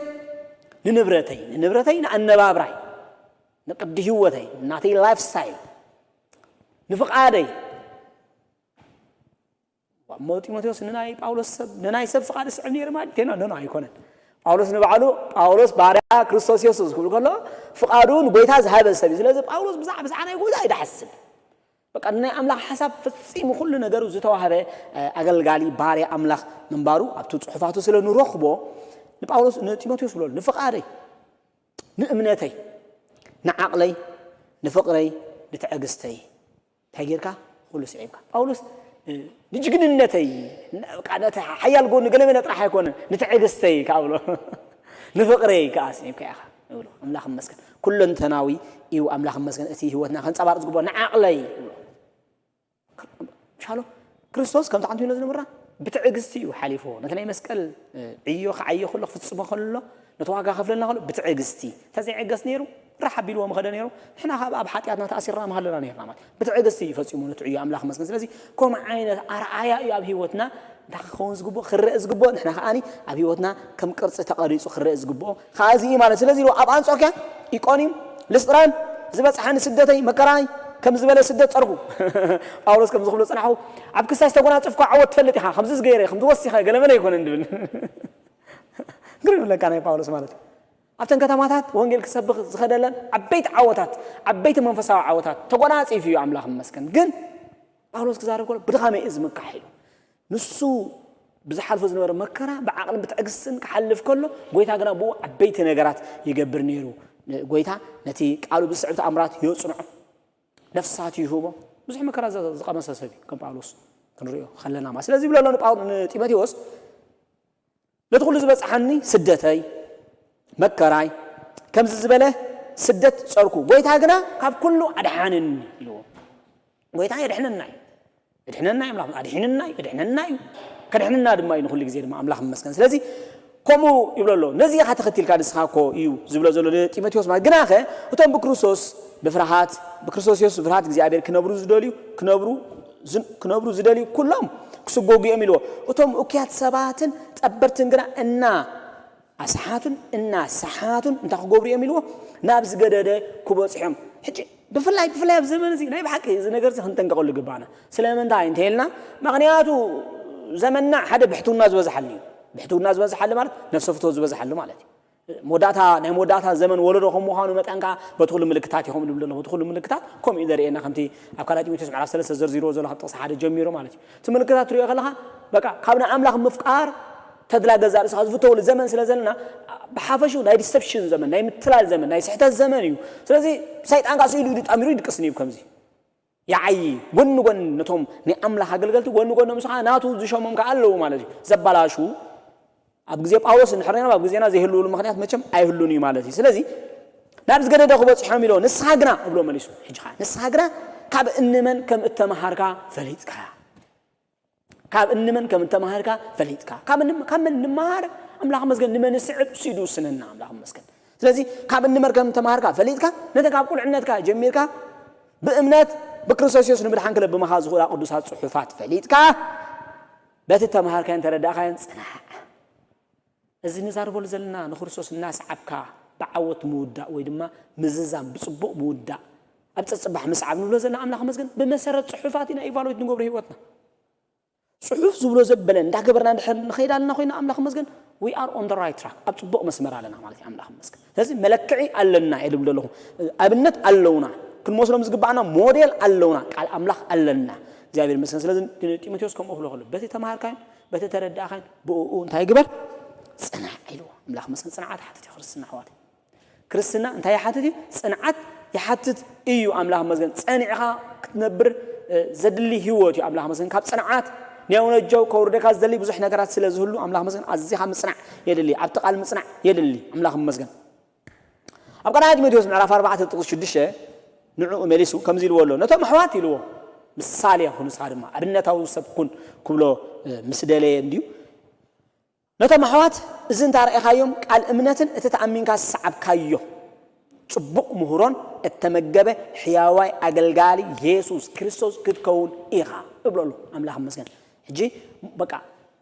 ንንብረተይ፣ ንንብረተይ፣ ንኣነባብራይ፣ ንቅዲ ህይወተይ፣ ናተይ ላይፍ ስታይል፣ ንፍቓደይ። እሞ ጢሞቴዎስ ንናይ ጳውሎስ ሰብ፣ ንናይ ሰብ ፍቓድ ዝስዕብ ነይሩ ማለት ቴና? ኖ፣ ኖ፣ ኣይኮነን። ጳውሎስ ንባዕሉ፣ ጳውሎስ ባርያ ክርስቶስ የሱስ ክብል ከሎ ፍቓዱ ንጎይታ ዝሃበ ሰብ እዩ። ስለዚ ጳውሎስ ብዛዕ-፣ ብዛዕባ ናይ ጎይታ እዩ ዝሓስብ። በቃ ናይ ኣምላኽ ሓሳብ ፈጺሙ ኩሉ ነገሩ ዝተዋህበ፣ እ፣ ኣገልጋሊ ባርያ ኣምላኽ ምንባሩ ኣብቲ ጽሑፋቱ ስለ ንረኽቦ ንጳውሎስ፣ ንጢሞቴዎስ ብሎ፣ "ንፍቓደይ፣ ንእምነተይ፣ ንዓቕለይ፣ ንፍቕረይ፣ ንትዕግስተይ" እንታይ ጌርካ? ኩሉ ስዒብካ። ጳውሎስ፣ እ፣ ንጅግንነተይ፣ ን-፣ በቃ ነቲ ሓያል ጎኒ ገለመለ ጥራሕ ኣይኮነን፣ ንትዕግስተይ ከኣ ብሎ። ንፍቕረይ ከኣ ስዒብካ ኢኻ ይብሎ። ኣምላኽ ይመስገን። ኩለንተናዊ እዩ፣ ኣምላኽ ይመስገን። እቲ ህይወትና ከንጸባርቕ ዝግብኦ ንዓቕለይ ይብሎ። ሻሎ ክርስቶስ ከምቲ ሓንቲ ኢሎ ዝነበራ ብትዕግስቲ እዩ ሓሊፍዎ። ነቲ ናይ መስቀል፣ እ፣ ዕዮ ክዓዮ ከሎ፣ ክፍጽሞ ከሎ፣ ነቲ ዋጋ ከፍለልና ከሎ ብትዕግስቲ። እንተዘይዕገስ ነይሩ፣ ራሕ ኣቢልዎ ምኸደ ነይሩ። ንሕና ካብ ኣብ ሓጢኣትና ተኣሲርና ምሃለና ነይርና ማለት። ብትዕግስቲ እዩ ፈጺሙ ነቲ ዕዮ፣ ኣምላኽ ይመስገን። ስለዚ ከምኡ ዓይነት ኣርኣያ እዩ ኣብ ህይወትና እንታይ ክኸውን ዝግብኦ፣ ክረአ ዝግብኦ፣ ንሕና ከኣኒ ኣብ ህይወትና ከም ቅርጺ ተቐሪጹ ክረአ ዝግብኦ ከኣ እዚ እዩ ማለት። ስለዚ ኢሉ ኣብ ኣንጾክያ፣ ኢቆንዩም፣ ልስጥራን ዝበጽሓኒ ስደተይ፣ መከራይ ከም ዝበለ ስደት ጸርኩ። ጳውሎስ ከም ዝኽብሎ ጽናሕኩ፣ ኣብ ክሳይ ዝተጎናጸፍኩ ዓወት ትፈልጥ ኢኻ፣ ከምዚ ዝገይረ፣ ከምዚ ወሲኸ፣ ገለመለ ኣይኮነን ድብል። ግርም ይብለካ ናይ ጳውሎስ ማለት እዩ። ኣብተን ከተማታት ወንጌል ክሰብኽ ዝኸደለን ዓበይቲ ዓወታት፣ ዓበይቲ መንፈሳዊ ዓወታት ተጎናጺፉ እዩ፣ ኣምላኽ ይመስገን። ግን ጳውሎስ ክዛረብ ከሎ ብድኻመይ እየ ዝምካሕ ኢሉ። ንሱ ብዝሓልፎ ዝነበረ መከራ ብዓቕልን ብትዕግስትን ክሓልፍ ከሎ፣ ጎይታ ግና ብኡ ዓበይቲ ነገራት ይገብር ነይሩ። ጎይታ ነቲ ቃሉ ብዝስዕብ ተኣምራት የጽንዖ፣ ነፍሳት ይህቦ። ብዙሕ መከራ ዘ-፣ ዝቐመሰ ሰብ እዩ፣ ከም ጳውሎስ ክንሪኦ ከለና ማለት። ስለዚ ይብሎ ኣሎ ንጳው-፣ ንጢሞቴዎስ፣ "ነቲ ኩሉ ዝበጽሓኒ ስደተይ፣ መከራይ፣ ከምዚ ዝበለ ስደት ጸርኩ፣ ጎይታ ግና ካብ ኩሉ ኣድሓነኒ" ኢልዎ። ጎይታ የድሕነና እዩ። የድሕነና እዩ ኣምላኽ፣ ኣድሒንና እዩ፣ የድሕነና እዩ። ከድሕንና ድማ እዩ ንኹሉ ግዜ ድማ፣ ኣምላኽ ይመስገን። ስለዚ ከምኡ ይብሎ ኣሎ። ነዚ ኢኻ ተኸቲልካ ንስኻ እኮ እዩ ዝብሎ ዘሎ ንጢሞቴዎስ ማለት። ግናኸ እቶም ብክርስቶስ ብፍርሃት፣ ብክርስቶስ የሱስ ብፍርሃት እግዚኣብሔር ክነብሩ ዝደልዩ፣ ክነብሩ ዝ-፣ ክነብሩ ዝደልዩ ኩሎም ክስጎጉ እዮም ኢልዎ። እቶም እኩያት ሰባትን ጠበርትን ግና እና ኣስሓቱን እናሰሓቱን እንታይ ክገብሩ እዮም ኢልዎ? ናብ ዝገደደ ክበጽሑ እዮም። ሕጂ ብፍላይ፣ ብፍላይ ኣብ ዘመን እዚ ናይ ብሓቂ እዚ ነገር እዚ ክንጠንቀቐሉ ይግባና። ስለምንታይ እንተ ኢልና፣ ምኽንያቱ ዘመንና ሓደ ብሕትውና ዝበዝሓሉ እዩ። ብሕትውና ዝበዝሓሉ ማለት ነፍሰ ፍትወት ዝበዝሓሉ ማለት እዩ። መወዳእታ ናይ መወዳእታ ዘመን ወለዶ ከም ምዃኑ መጠን ከዓ በቲ ኩሉ ምልክታት ኢኹም ዝብል ዘለኹ። በቲ ኩሉ ምልክታት ከምኡ እዩ ዘርእየና፣ ከምቲ ኣብ ካልኣይ ጢሞቴዎስ ምዕራፍ ሰለስተ ዘርዚርዎ ዘሎ ካብ ጥቕሲ ሓደ ጀሚሩ ማለት እዩ። እቲ ምልክታት ትሪኦ ከለኻ በቃ ካብ ንኣምላኽ ምፍቃር ተድላ ገዛእ ርእስኻ ዝፍተወሉ ዘመን ስለ ዘለና፣ ብሓፈሹ ናይ ዲሰፕሽን ዘመን፣ ናይ ምትላል ዘመን፣ ናይ ስሕተት ዘመን እዩ። ስለዚ ሰይጣን ከዓ ስኢሉ ኢሉ ጠሚሩ ይድቅስኒ እዩ ከምዚ ይዓዪ። ጎኒ ጎኒ ነቶም ናይ ኣምላኽ ኣገልገልቲ ጎኒ ጎኖም ስኻ ናቱ ዝሸሞም ከዓ ኣለዉ ማለት እዩ። ዘባላሹ ኣብ ግዜ ጳውሎስ እንድሕር ነይሮም ኣብ ግዜና ዘይህልውሉ ምኽንያት መቸም ኣይህሉን እዩ ማለት እዩ። ስለዚ ናብ ዝገደደ ክበፅሖም ኢሎ ንስኻ ግና እብሎ መሊሱ። ሕጂ ከዓ ንስኻ ግና ካብ እንመን ከም እተምሃርካ ፈሊጥካ ካብ እንመን ከም እተምሃርካ ፈሊጥካ ካብ እንም- ካብ መን ንመሃር ኣምላኽ መስገን ንመን ስዕብ ሲዱ ስነና ኣምላኽ መስገን። ስለዚ ካብ እንመን ከም እተምሃርካ ፈሊጥካ ነተ ካብ ቁልዕነትካ ጀሚርካ ብእምነት ብክርስቶስ የሱስ ንምድሓን ክለብ ብመኻ ዝኽእላ ቅዱሳት ጽሑፋት ፈሊጥካ በቲ ተምሃርካዮን ተረዳእካዮን ጽናዕ። እዚ ንዛርበሉ ዘለና ንክርስቶስ እናሰዓብካ ብዓወት ምውዳእ ወይ ድማ ምዝዛም ብጽቡቕ ምውዳእ ኣብ ጸጽባሕ ምስዓብ ንብሎ ዘለና ኣምላኽ መስገን ብመሰረት ጽሑፋት ኢና ኢቫሉዌት ንገብሮ ህይወትና። ጽሑፍ ዝብሎ ዘበለ እንዳገበርና እንድሕር ንኸይድ ኣለና ኮይና ኣምላኽ መስገን we are on the right track፣ ኣብ ጽቡቕ መስመር ኣለና ማለት እዩ። ኣምላኽ መስገን ስለዚ መለክዒ ኣለና እየ ዝብል ዘለኹ። ኣብነት ኣለውና፣ ክንመስሎም ዝግባኣና ሞዴል ኣለውና፣ ቃል ኣምላኽ ኣለና። እግዚኣብሔር መስገን ስለዚ ጢሞቴዎስ ከምኡ ክብሎ ከሎ በቲ ተማሃርካዮን በቲ ተረዳእኻዮን ብእኡ እንታይ ግበር? ጽናዕ ኢልዎ። ኣምላኽ መስገን ጽንዓት ሓትት እዩ ክርስትና ኣሕዋት። ክርስትና እንታይ ይሓትት እዩ? ጽንዓት ይሓትት እዩ። ኣምላኽ መስገን ጸኒዕኻ ክትነብር ዘድሊ ህይወት እዩ። ኣምላኽ መስገን ካብ ጽንዓት ኒያው ነጃው ከውርደካ ዝደሊ ብዙሕ ነገራት ስለ ዝህሉ ኣምላኽ መስገን ኣዚኻ ምጽናዕ የድሊ። ኣብቲ ቃል ምጽናዕ የድሊ። ኣምላኽ መስገን ኣብ ቀዳማይ ጢሞቴዎስ ምዕራፍ ኣርባዕተ ጥቕስ ሽዱሽተ ንዕኡ መሊሱ ከምዚ ኢልዎ ኣሎ፣ ነቶም ኣሕዋት ኢልዎ ምሳሌ ኩን፣ ንስኻ ድማ ኣብነታዊ ሰብ ኩን ክብሎ ምስ ደለየ እንድዩ። ነቶም ኣሕዋት እዚ እንተ ረኣኻዮም ቃል እምነትን እቲ ተኣሚንካ ዝሰዓብካዮ ጽቡቕ ምህሮን እተመገበ ሕያዋይ ኣገልጋሊ የሱስ ክርስቶስ ክትከውን ኢኻ እብሎ ኣሎ። ኣምላኽ ይመስገን። ሕጂ በቃ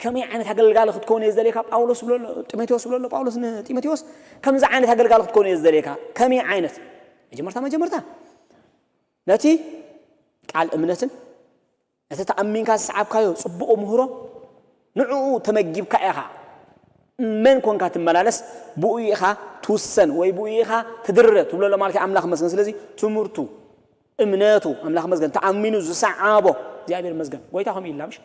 ከመይ ዓይነት ኣገልጋሊ ክትከውን እየ ዝደልየካ ጳውሎስ ብሎ ኣሎ፣ ጢሞቴዎስ ብሎ ኣሎ። ጳውሎስ ንጢሞቴዎስ ከምዚ ዓይነት ኣገልጋሊ ክትከውን እየ ዝደልየካ። ከመይ ዓይነት? መጀመርታ መጀመርታ ነቲ ቃል እምነትን ነቲ ተኣሚንካ ዝሰዓብካዮ ጽቡቕ ምህሮ ንዕኡ ተመጊብካ ኢኻ መን ኮንካ ትመላለስ፣ ብኡ ኢኻ ትውሰን ወይ ብኡ ኢኻ ትድረ ትብሎ ኣሎ ማለት እዩ። ኣምላኽ መስገን። ስለዚ ትምህርቱ፣ እምነቱ፣ ኣምላኽ መስገን፣ ተኣሚኑ ዝሰዓቦ እግዚኣብሔር መስገን። ጎይታ ከምኡ ኢልና ምሽ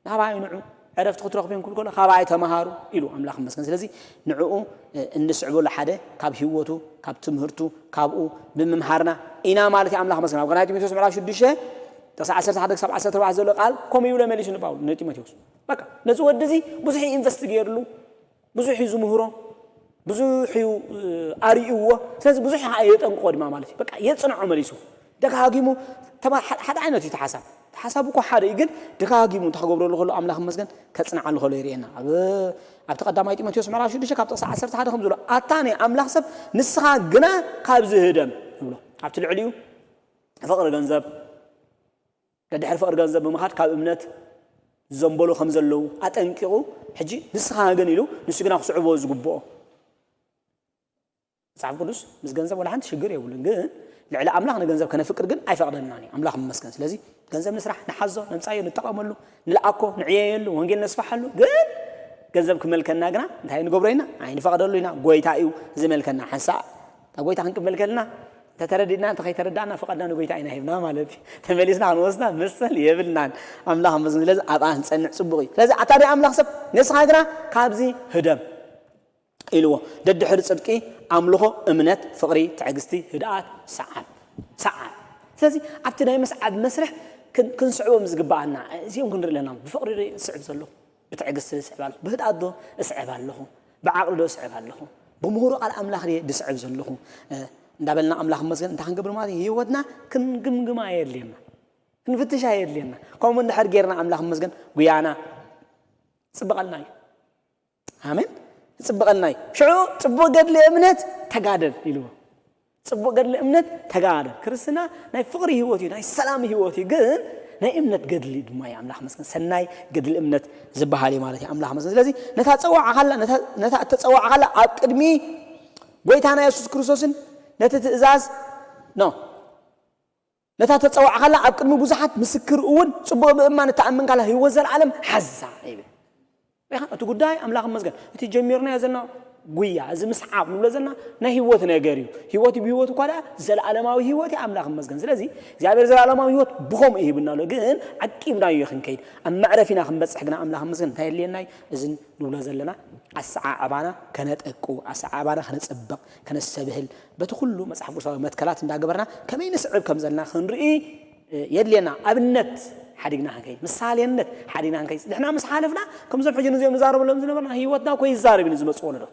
ናባይ ንዑ ዕረፍቲ ክትረኽቡ እዮም ክብል ከሎ ካባይ ተምሃሩ ኢሉ ኣምላኽ መስገን። ስለዚ ንዕኡ እንስዕበሉ ሓደ ካብ ህይወቱ ካብ ትምህርቱ ካብኡ ብምምሃርና ኢና ማለት እዩ። ኣምላኽ መስገን። ኣብ ቀዳማይ ጢሞቴዎስ ምዕራፍ ሽዱሽተ ጥቕሲ ዓሰርተ ሓደ ክሳብ ዓሰርተ ኣርባዕተ ዘሎ ቃል ከምኡ ይብሎ መሊሱ ንጳውሎስ ንጢሞቴዎስ። በቃ ነዚ ወዲ እዚ ብዙሕ ኢንቨስት ገይርሉ፣ ብዙሕ እዩ ዝምህሮ፣ ብዙሕ እዩ ኣርእይዎ። ስለዚ ብዙሕ ከዓ የጠንቅቆ ድማ ማለት እዩ። በቃ የፅንዖ መሊሱ ደጋጊሙ። ተማ- ሓደ ዓይነት እዩ ተሓሳብ ተሓሳብ እኮ ሓደ እዩ፣ ግን ደጋጊሙ እንተክገብረሉ ከሎ ኣምላኽ መስገን ከፅንዓሉ ከሎ ይርእየና። ኣብ ኣብቲ ቀዳማይ ጢሞቴዎስ ምዕራፍ ሽዱሽተ ካብ ጥቕሲ ዓሰርተ ሓደ ከም ዝብሎ ኣታ ናይ ኣምላኽ ሰብ ንስኻ ግና ካብዚ ህደም ይብሎ። ኣብቲ ልዕሊኡ ፍቕሪ ገንዘብ ደድሕሪ ፍቕሪ ገንዘብ ብምኻድ ካብ እምነት ዝዘንበሉ ከም ዘለዉ ኣጠንቂቑ፣ ሕጂ ንስኻ ግን ኢሉ ንሱ ግና ክስዕቦ ዝግብኦ መጽሓፍ ቅዱስ ምስ ገንዘብ ወላ ሓንቲ ሽግር የብሉን፣ ግን ልዕሊ ኣምላኽ ንገንዘብ ከነፍቅር ግን ኣይፈቕደልናን እዩ። ኣምላኽ ይመስገን። ስለዚ ገንዘብ ንስራሕ፣ ንሓዞ፣ ነምጻዮ፣ ንጠቐመሉ፣ ንልኣኮ፣ ንዕየየሉ፣ ወንጌል ነስፍሓሉ፣ ግን ገንዘብ ክመልከና ግና እንታይ ንገብሮ ኢና? ኣይንፈቕደሉ ኢና። ጎይታ እዩ ዝመልከና። ሓንሳእ ናብ ጎይታ ክንቅበል ከለና እንተተረዲእና እንተኸይተረዳእና ፍቓድና ንጎይታ ኢና ሂብና ማለት እዩ። ተመሊስና ክንወስዳ መሰል የብልናን። ኣምላኽ መስገን። ስለዚ ኣብኣ ክንጸንዕ ጽቡቕ እዩ። ስለዚ ኣታ ናይ ኣምላኽ ሰብ ንስኻ ግና ካብዚ ህደም ኢልዎ። ደድሕሪ ጽድቂ ኣምልኾ፣ እምነት፣ ፍቕሪ፣ ትዕግስቲ፣ ህድኣት፣ ሰዓብ ሰዓብ። ስለዚ ኣብቲ ናይ ምስዓብ መስርሕ ክን- ክንስዕቦም ዝግባኣና እዚኦም ክንርኢ ኣለና። ብፍቕሪ ዶ ስዕብ ዘለኹ፣ ብትዕግስቲ ስዕብ ኣለኹ፣ ብህድኣት ዶ እስዕብ ኣለኹ፣ ብዓቕሊ ዶ ስዕብ ኣለኹ፣ ብምህሮ ቃል ኣምላኽ ድየ ድስዕብ ዘለኹ እንዳበልና ኣምላኽ መስገን እንታይ ክንገብር ማለት እዩ? ህይወትና ክንግምግማ የድልየና፣ ክንፍትሻ የድልየና። ከምኡ እንድሕር ጌርና ኣምላኽ መስገን ጉያና ጽብቐልና እዩ። ኣሜን። ይጽብቐልና እዩ። ሽዑ ጽቡቕ ገድሊ እምነት ተጋደል ኢልዎ። ጽቡቕ ገድሊ እምነት ተጋደል። ክርስትና ናይ ፍቕሪ ህይወት እዩ፣ ናይ ሰላም ህይወት እዩ፣ ግን ናይ እምነት ገድሊ ድማ እዩ። ኣምላኽ መስገን። ሰናይ ገድሊ እምነት ዝበሃል እዩ ማለት እዩ። ኣምላኽ መስገን። ስለዚ ነታ ጸዋዕኻላ ነታ እተጸዋዕኻላ ኣብ ቅድሚ ጎይታና የሱስ ክርስቶስን ነቲ ትእዛዝ ኖ ነታ ተጸዋዕኻላ ኣብ ቅድሚ ብዙሓት ምስክር እውን ጽቡቕ ምእማን እተኣመንካላ ህይወት ዘለዓለም ሓዛ ይብል። ሪኢኻ እቲ ጉዳይ ኣምላኽ ይመስገን እቲ ጀሚርናዮ ዘለና ጉያ፣ እዚ ምስዓብ ንብሎ ዘለና ናይ ህይወት ነገር እዩ። ህይወት እዩ፣ ብህይወት እኳ ደኣ ዘለኣለማዊ ህይወት እዩ፣ ኣምላኽ ይመስገን። ስለዚ እግዚኣብሔር ዘለኣለማዊ ህይወት ብኸምኡ ይህብና ኣሎ። ግን ዓቂብናዮ ክንከይድ፣ ኣብ መዕረፊና ክንበጽሕ ግና ኣምላኽ ይመስገን እንታይ የድልየና እዩ? እዚ ንብሎ ዘለና ኣሰዓዕባና ከነጠቁ፣ ኣሰዓዕባና ከነጽብቕ፣ ከነስተብህል፣ በቲ ኩሉ መጽሓፍ ቅዱሳዊ መትከላት እንዳገበርና ከመይ ንስዕብ ከም ዘለና ክንርኢ የድልየና። ኣብነት ሓዲግና ክንከይድ፣ ምሳሌነት ሓዲግና ክንከይድ፣ ንሕና ምስ ሓለፍና ከምዞም ሕጂ ንዚኦም ንዛረበሎም ዝነበርና ህይወትና እኮ ይዛረብ እዩ ንዝመጽእ ወለዶ።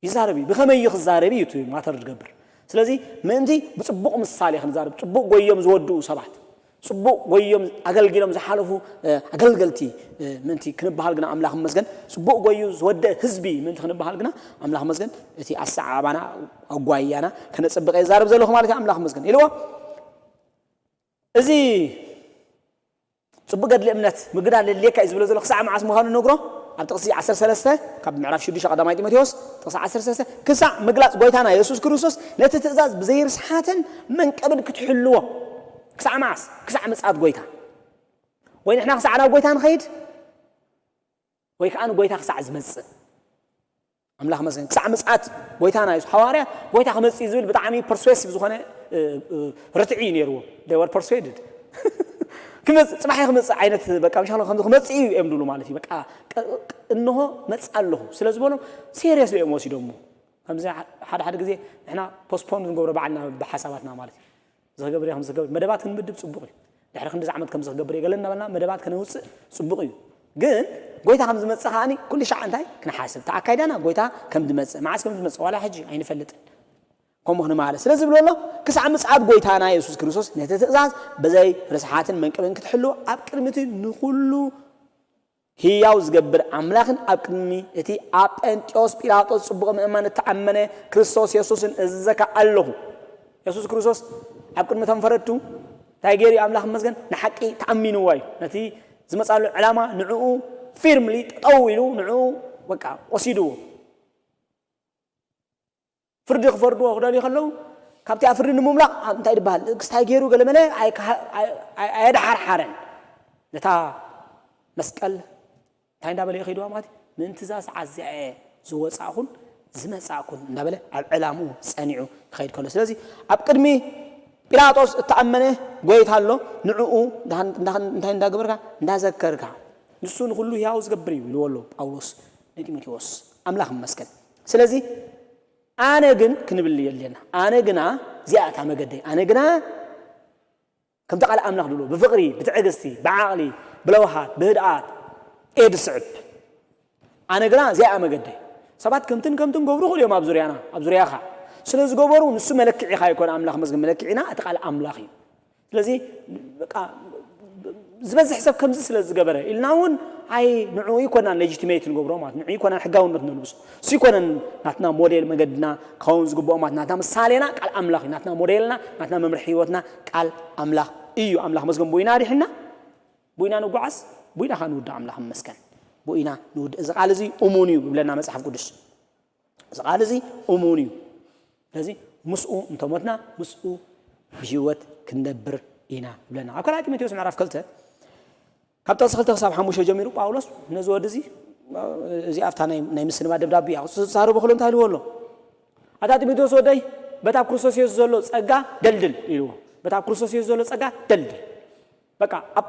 ይዛረብ እዩ። ብኸመይ እዩ ክዛረብ እዩ እቲ ማተር ዝገብር። ስለዚ ምእንቲ ብጽቡቕ ምሳሌ ክንዛረብ፣ ጽቡቕ ጎዮም ዝወድኡ ሰባት፣ ጽቡቕ ጎዮም ኣገልጊሎም ዝሓለፉ ኣገልገልቲ ምእንቲ ክንበሃል ግና ኣምላኽ መስገን፣ ጽቡቕ ጎዩ ዝወደእ ህዝቢ ምእንቲ ክንበሃል ግና ኣምላኽ መስገን፣ እቲ ኣሰዓባና ኣጓያና ከነጽብቐ ይዛረብ ዘለኹ ማለት እዩ። ኣምላኽ መስገን ኢልዎ። እዚ ጽቡቕ ገድሊ እምነት ምግዳል የድልየካ እዩ ዝብሎ ዘሎ። ክሳዕ መዓስ ምዃኑ ነግሮ። ኣብ ጥቕሲ ዓሰርተ ሰለስተ ካብ ምዕራፍ ሽዱሽተ ቀዳማይ ጢሞቴዎስ ጥቕሲ ዓሰርተ ሰለስተ፣ ክሳዕ ምግላጽ ጎይታና የሱስ ክርስቶስ ነቲ ትእዛዝ ብዘይርስሓትን መንቀብን ክትሕልዎ። ክሳዕ መዓስ? ክሳዕ ምጽኣት ጎይታ። ወይ ንሕና ክሳዕ ናብ ጎይታ ንኸይድ፣ ወይ ከዓ ንጎይታ ክሳዕ ዝመጽእ። ኣምላኽ መስገን። ክሳዕ ምጽኣት ጎይታና እዩ። ሃዋርያ ጎይታ ክመጽእ እዩ ዝብል ብጣዕሚ ፐርስዌሲቭ ዝኾነ ርትዒ እዩ ነይርዎ። They were persuaded። ክመጽእ፣ ጽባሕ ክመጽእ ዓይነት በቃ ምሻሎ ከምዚ ክመጽእ እዩ እዮም ድብሉ ማለት እዩ። በቃ እንሆ መጽእ ኣለኹ ስለ ዝበሎም ሴሪየስ እዮም ወሲዶሞ። ከምዚ ሓደ ሓደ ግዜ ንሕና ፖስትፖን ንገብሮ ባዕልና ብሓሳባትና ማለት እዩ። ዝገብር ከም ዝገብር መደባት ክንምድብ ጽቡቕ እዩ። ድሕሪ ክንዲ ዓመት ከም ዝገብር የገለ እናበልና መደባት ከነውጽእ ጽቡቕ እዩ። ግን ጎይታ ከም ዝመጽእ ከዓኒ ኩሉ ሻዕ እንታይ ክንሓስብ፣ ተኣካይዳና ጎይታ ከም ዝመጽእ፣ መዓስ ከም ዝመጽእ ዋላ ሕጂ ኣይንፈልጥን። ከምኡ ክንማለ ስለ ዝብሎ ኣሎ። ክሳዕ ምጽኣት ጎይታና የሱስ ክርስቶስ ነቲ ትእዛዝ ብዘይ ርስሓትን መንቅብን ክትሕልዎ ኣብ ቅድሚ እቲ ንኹሉ ህያው ዝገብር ኣምላኽን ኣብ ቅድሚ እቲ ኣብ ጴንጢዮስ ጲላጦስ ጽቡቕ ምእማን እተኣመነ ክርስቶስ የሱስን እዝዘካ ኣለኹ። የሱስ ክርስቶስ ኣብ ቅድሚ እቶም ፈረድቱ እንታይ ገይሩ እዩ? ኣምላኽ መስገን ንሓቂ ተኣሚንዋ እዩ። ነቲ ዝመጻሉ ዕላማ ንዕኡ ፊርምሊ ጠጠው ኢሉ ንዕኡ በቃ ወሲድዎ። ፍርዲ ክፈርድዎ ክደልዩ ከለዉ ካብቲ ኣብ ፍርዲ ንምምላቕ እንታይ ዝበሃል ክስታይ ገይሩ ገለመለ ኣየደሓርሓረን። ነታ መስቀል እንታይ እንዳበለ ይኸይድዋ ማለት እዩ? ምእንቲ እዛ ሰዓት እዚኣ እየ ዝወፃእኩን ዝመፃእኩን እንዳበለ ኣብ ዕላምኡ ፀኒዑ ክኸይድ ከሎ፣ ስለዚ ኣብ ቅድሚ ጲላጦስ እተኣመነ ጎይታ ኣሎ። ንዕኡ እንታይ እንዳገበርካ እንዳዘከርካ ንሱ ንኩሉ ህያው ዝገብር እዩ ኢልዎ ኣሎ ጳውሎስ ንጢሞቴዎስ። ኣምላኽ ይመስገን። ስለዚ ኣነ ግን ክንብል የድልየና። ኣነ ግና እዚኣ እታ መገደይ፣ ኣነ ግና ከምቲ ቃል ኣምላኽ ድብሎ ብፍቕሪ፣ ብትዕግስቲ፣ ብዓቕሊ፣ ብለውሃት፣ ብህድኣት እየ ዝስዕብ። ኣነ ግና እዚኣ መገደይ። ሰባት ከምትን ከምትን ገብሩ ይኽእሉ እዮም ኣብ ዙርያና፣ ኣብ ዙርያኻ ስለ ዝገበሩ ንሱ መለክዒኻ ኣይኮነ። ኣምላኽ መስገን መለክዒና እቲ ቃል ኣምላኽ እዩ። ስለዚ በቃ ዝበዝሕ ሰብ ከምዚ ስለ ዝገበረ ኢልና እውን ኣይ ንዕኡ ይኮናን ሌጂቲሜት ንገብሮ ማለት ንዕኡ ይኮናን ሕጋውነት ነልብሶ እሱ ይኮነን ናትና ሞዴል መገድና ክኸውን ዝግብኦ ማለት ናትና ምሳሌና ቃል ኣምላኽ እዩ ናትና ሞዴልና ናትና መምርሒ ህይወትና ቃል ኣምላኽ እዩ ኣምላኽ መስገን ቦይና ኣድሕና ቦይና ንጓዓዝ ቦይና ካ ንውድእ ኣምላኽ መስገን ቦይና ንውድእ እዚ ቃል እዚ እሙን እዩ ይብለና መፅሓፍ ቅዱስ እዚ ቃል እዚ እሙን እዩ ስለዚ ምስኡ እንተሞትና ምስኡ ብህይወት ክንነብር ኢና ይብለና ኣብ ካልኣይ ጢሞቴዎስ ምዕራፍ ክልተ ካብ ጥቕሲ ክልተ ክሳብ ሓሙሽተ ጀሚሩ ጳውሎስ ነዚ ወዲ እዚ እዚ ኣብታ ናይ ምስልማ ደብዳቤ እያ ዝዛረቦ ክሎ እንታይ ኢልዎ ኣሎ ኣታ ጢሞቴዎስ ወደይ በታ ኣብ ክርስቶስ የሱስ ዘሎ ጸጋ ደልድል ኢልዎ በታ ኣብ ክርስቶስ የሱስ ዘሎ ጸጋ ደልድል በቃ ኣብ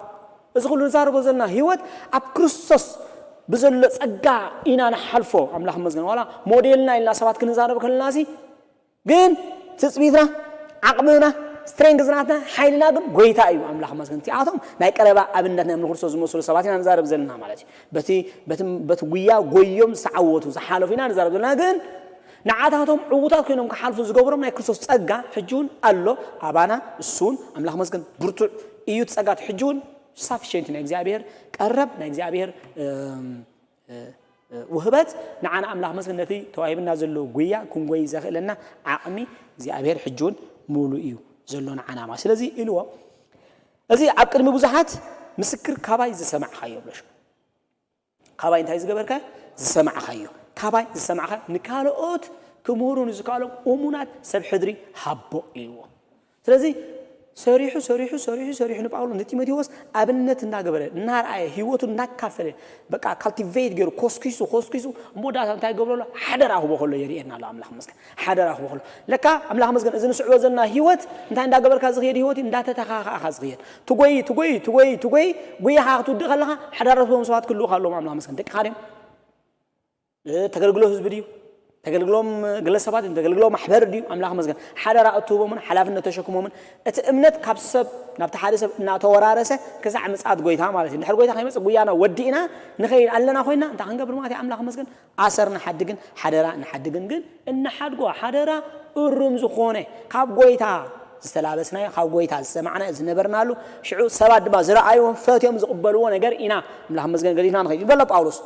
እዚ ኩሉ ንዛረቦ ዘለና ህይወት ኣብ ክርስቶስ ብዘሎ ጸጋ ኢና ንሓልፎ ኣምላኽ መስገን ዋላ ሞዴልና ኢልና ሰባት ክንዛረብ ከለና ሲ ግን ትጽቢትና ዓቕምና ስትሬንግዝ ናትና ሓይልና ግን ጎይታ እዩ ኣምላኽ መስገን እቲኣቶም ናይ ቀረባ ኣብነት ናይ ክርስቶስ ዝመስሉ ሰባት ኢና ንዛረብ ዘለና ማለት እዩ በቲ በቲ ጉያ ጎዮም ዝተዓወቱ ዝሓለፉ ኢና ንዛረብ ዘለና ግን ንዓታቶም ዕዉታት ኮይኖም ክሓልፉ ዝገብሮም ናይ ክርስቶስ ጸጋ ሕጂ እውን ኣሎ ኣባና እሱ እውን ኣምላኽ መስገን ብርቱዕ እዩ እቲ ጸጋ ሕጂ እውን ሳፊሽንት ናይ እግዚኣብሔር ቀረብ ናይ እግዚኣብሔር ውህበት ንዓና ኣምላኽ መስገን ነቲ ተዋሂብና ዘሎ ጉያ ክንጎይ ዘኽእለና ዓቕሚ እግዚኣብሔር ሕጂ እውን ሙሉ እዩ ዘሎ ንዓና ማለት ስለዚ ኢልዎ እዚ ኣብ ቅድሚ ብዙሓት ምስክር ካባይ ዝሰማዕኻዮ ብሎ ካባይ እንታይ ዝገበርካ ዝሰማዕኻዮ ካባይ ዝሰማዕኻ ንካልኦት ክምህሩ ንዝከኣሎም እሙናት ሰብ ሕድሪ ሃቦ ኢልዎ ስለዚ ሰሪሑ ሰሪሑ ሰሪሑ ሰሪሑ ንጳውሎስ ንጢሞቴዎስ ኣብነት እናገበረ እናርኣየ ህይወቱ እናካፈለ በቃ ካልቲቬት ገይሩ ኮስኪሱ ኮስኪሱ እሞ ዳታ እንታይ ገብረሎ ሓደራ ክቦ ከሎ የርእየና ኣሎ ኣምላኽ መስገን ሓደራ ክቦ ከሎ ለካ ኣምላኽ መስገን እዚ ንስዕቦ ዘለና ህይወት እንታይ እንዳገበርካ ዝኽየድ ህይወት እንዳተተኻኻእካ ዝኽየድ ትጎይ ትጎይ ትጎይ ትጎይ ጉያኻ ክትውድእ ከለኻ ሓዳራት ቦም ሰባት ክልኡኻ ኣለዎም ኣምላኽ መስገን ደቂ ካድዮም ተገልግሎ ህዝቢ ድዩ ተገልግሎም ግለሰባት ተገልግሎ ማሕበር ድዩ ኣምላኽ መስገን ሓደራ እትህቦምን ሓላፍነት ተሸክሞምን እቲ እምነት ካብ ሰብ ናብቲ ሓደ ሰብ እናተወራረሰ ክሳዕ ምፅኣት ጎይታ ማለት እዩ ድሕር ጎይታ ከይመፅእ ጉያና ወዲእና ንኸይድ ኣለና ኮይና እንታይ ክንገብር ማለት ኣምላኽ መስገን ኣሰር ንሓድግን ሓደራ ንሓድግን ግን እንሓድጎ ሓደራ እሩም ዝኾነ ካብ ጎይታ ዝተላበስናዮ ካብ ጎይታ ዝሰማዕናዮ ዝነበርናሉ ሽዑ ሰባት ድማ ዝረኣይዎን ፈትዮም ዝቕበልዎ ነገር ኢና ኣምላኽ መስገን ገዲፍና ንኸይድ ይበሎ ጳውሎስ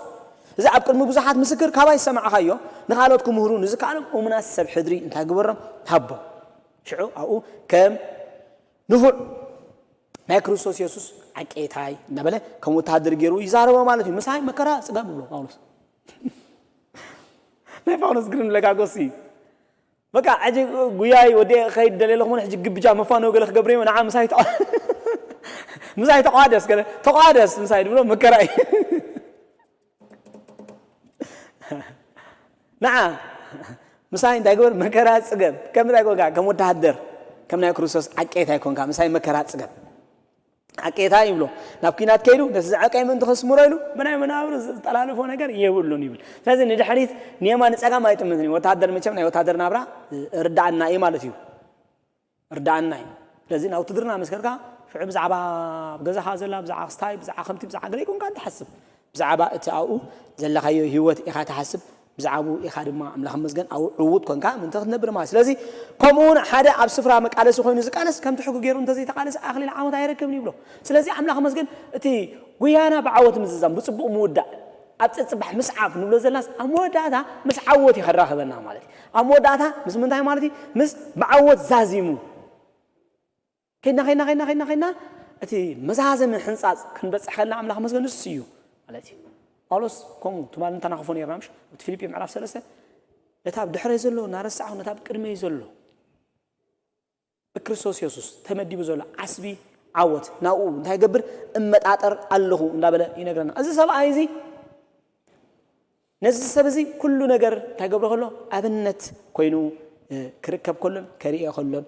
እዚ ኣብ ቅድሚ ብዙሓት ምስክር ካባይ ዝሰማዕኻዮ ንኻልኦት ክምህሩ ንዝከኣሎም እሙናት ሰብ ሕድሪ እንታይ ግበሮም ሃቦም ሽዑ ኣብኡ ከም ንፉዕ ናይ ክርስቶስ የሱስ ዓቄታይ እናበለ ከም ወተሃደር ገይሩ ይዛረቦ ማለት እዩ ምሳይ መከራ ፅገብ ብሎ ጳውሎስ ናይ ጳውሎስ ግን ለጋጎሲ እዩ በቃ ሕጂ ጉያይ ወዲ ከይድ ደለለኹም ሕጂ ግብጃ መፋነው ገለ ክገብር እየ ንዓ ምሳይ ምሳይ ተቋደስ ገለ ተቋደስ ምሳይ ድብሎ መከራ እዩ ንዓ ምሳይ እንታይ ግበር መከራ ፅገብ ከም እንታይ ኮንካ ከም ወተሃደር ከም ናይ ክርስቶስ ዓቄታ ይኮንካ ምሳይ መከራ ፅገብ ዓቄታ ይብሎ ናብ ኪናት ከይዱ ነቲ ዝዓቀይ ምእንቲ ከስምሮ ኢሉ ብናይ መናብሩ ዝጠላልፎ ነገር የብሉን ይብል ስለዚ ንድሕሪት ንየማ ንፀጋም ኣይጥምትን እዩ ወተሃደር መቸም ናይ ወተሃደር ናብራ ርዳእና እዩ ማለት እዩ ርዳእና እዩ ስለዚ ናብ ውትድርና መስከርካ ሽዑ ብዛዕባ ገዛኻ ዘላ ብዛዕባ ክስታይ ብዛዕባ ከምቲ ብዛዕባ ገለ ይኮንካ ትሓስብ ብዛዕባ እቲ ኣብኡ ዘለኻዮ ህይወት ኢኻ ትሓስብ ብዛዕባኡ ኢኻ ድማ ኣምላኽ መስገን ኣብኡ ዕዉት ኮንካ ምንተ ክትነብር ማለት ስለዚ ከምኡ እውን ሓደ ኣብ ስፍራ መቃለሲ ኮይኑ ዝቃለስ ከምቲ ሕጉ ገይሩ እንተዘይተቃለሰ ኣኽሊል ዓወት ኣይረክብን ይብሎ ስለዚ ኣምላኽ መስገን እቲ ጉያና ብዓወት ምዝዛም ብፅቡቕ ምውዳእ ኣብ ፀፅባሕ ምስዓብ ንብሎ ዘለናስ ኣብ መወዳእታ ምስ ዓወት እዩ ከራኽበና ማለት እዩ ኣብ መወዳእታ ምስ ምንታይ ማለት እዩ ምስ ብዓወት ዛዚሙ ከይድና ከይድና ከይድና ከይድና ከይድና እቲ መዛዘሚ ሕንፃፅ ክንበፅሕ ከለና ኣምላኽ መስገን ንሱ እዩ ማለት እዩ ጳውሎስ ከምኡ ትማል እንተናኽፎ ነርና ምሽ ኣብቲ ፊልጲ ምዕራፍ ሰለስተ ነታ ኣብ ድሕረይ ዘሎ እናረሳዕኹ ነታ ኣብ ቅድመይ ዘሎ ብክርስቶስ የሱስ ተመዲቡ ዘሎ ዓስቢ ዓወት ናብኡ እንታይ ገብር እመጣጠር ኣለኹ እንዳበለ ይነግረና እዚ ሰብኣይ እዚ ነዚ ሰብ እዚ ኩሉ ነገር እንታይ ገብሮ ከሎ ኣብነት ኮይኑ ክርከብ ከሎን ከርእዮ ከሎን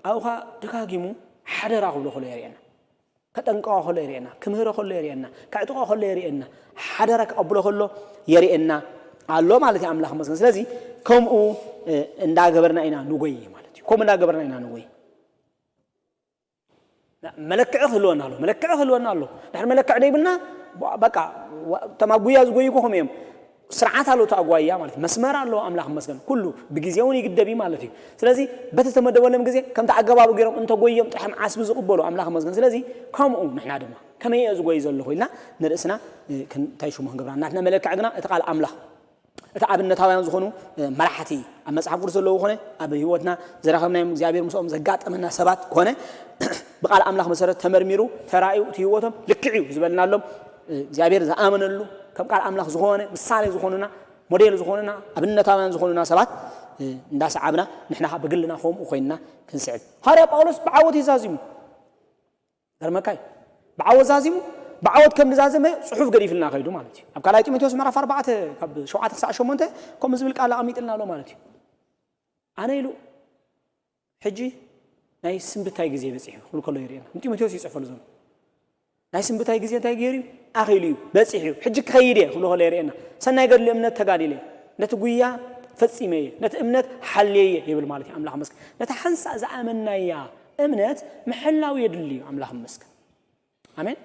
ኣብኡ ከዓ ደጋጊሙ ሓደራ ክብሎ ከሎ የርእየና ከጠንቀቆ ከሎ የርእየና ክምህሮ ከሎ የርእየና ከዕጥቆ ከሎ የርእየና ሓደራ ክቐብሎ ከሎ የርእየና ኣሎ ማለት እዩ ኣምላኽ መስገን ስለዚ ከምኡ እንዳገበርና ኢና ንጎይ ማለት እዩ ከምኡ እንዳገበርና ኢና ንጎይ መለክዒ ክህልወና ኣሎ መለክዒ ክህልወና ኣሎ ድሕሪ መለክዒ ደይብልና በቃ ተማጉያ ዝጎይኮ ከም እዮም ስርዓት ኣሎ ተጓያ ማለት መስመር ኣሎ ኣምላኽ መስገን ኩሉ ብግዜ እውን ይግደብ እዩ ማለት እዩ ስለዚ በቲ ዝተመደበሎም ግዜ ከምቲ ኣገባቡ ገይሮም እንተጎዮም ጥርሖም ዓስቢ ዝቕበሉ ኣምላኽ መስገን ስለዚ ከምኡ ንሕና ድማ ከመይ እየ ዝጎይ ዘለኹ ኢልና ንርእስና እንታይ ሽሙ ክንገብራ ናትና መለክዒ ግና እቲ ቃል ኣምላኽ እቲ ኣብነታውያን ዝኾኑ መራሕቲ ኣብ መፅሓፍ ቅዱስ ዘለዉ ኮነ ኣብ ህይወትና ዝረኸብናዮም እግዚኣብሔር ምስኦም ዘጋጠመና ሰባት ኮነ ብቃል ኣምላኽ መሰረት ተመርሚሩ ተራእዩ እቲ ህይወቶም ልክዕ እዩ ዝበልናሎም እግዚኣብሔር ዝኣመነሉ ከም ቃል ኣምላኽ ዝኾነ ምሳሌ ዝኾኑና ሞዴል ዝኾኑና ኣብነታውያን ዝኾኑና ሰባት እንዳሰዓብና ንሕና ብግልና ከምኡ ኮይንና ክንስዕብ ሃርያ ጳውሎስ ብዓወት ይዛዚሙ ገርመካይ ብዓወት ዛዚሙ ብዓወት ከም ዝዛዘመ ፅሑፍ ገዲፍልና ከይዱ ማለት እዩ ኣብ ካልኣይ ጢሞቴዎስ ምዕራፍ ኣርባዕተ ካብ ሸውዓተ ክሳዕ ሸሞንተ ከምኡ ዝብል ቃል ኣቐሚጥልና ኣሎ ማለት እዩ ኣነ ኢሉ ሕጂ ናይ ስንብታይ ግዜ በፂሑ ክብል ከሎ ይርእየና ንጢሞቴዎስ ይፅሕፈሉ ዘሎ ናይ ስንብታይ ግዜ እንታይ ገይሩ እዩ ኣኺሉ እዩ በፂሑ እዩ ሕጂ ክኸይድ እየ ክብሎ ከሎ ይርእየና ሰናይ ገድሊ እምነት ተጋዲለ ነቲ ጉያ ፈፂመ እየ ነቲ እምነት ሓልየ እየ ይብል ማለት እዩ ኣምላኽ መስገን ነቲ ሓንሳእ ዝኣመናያ እምነት ምሕላው የድሊ እዩ ኣምላኽ መስገን ኣሜን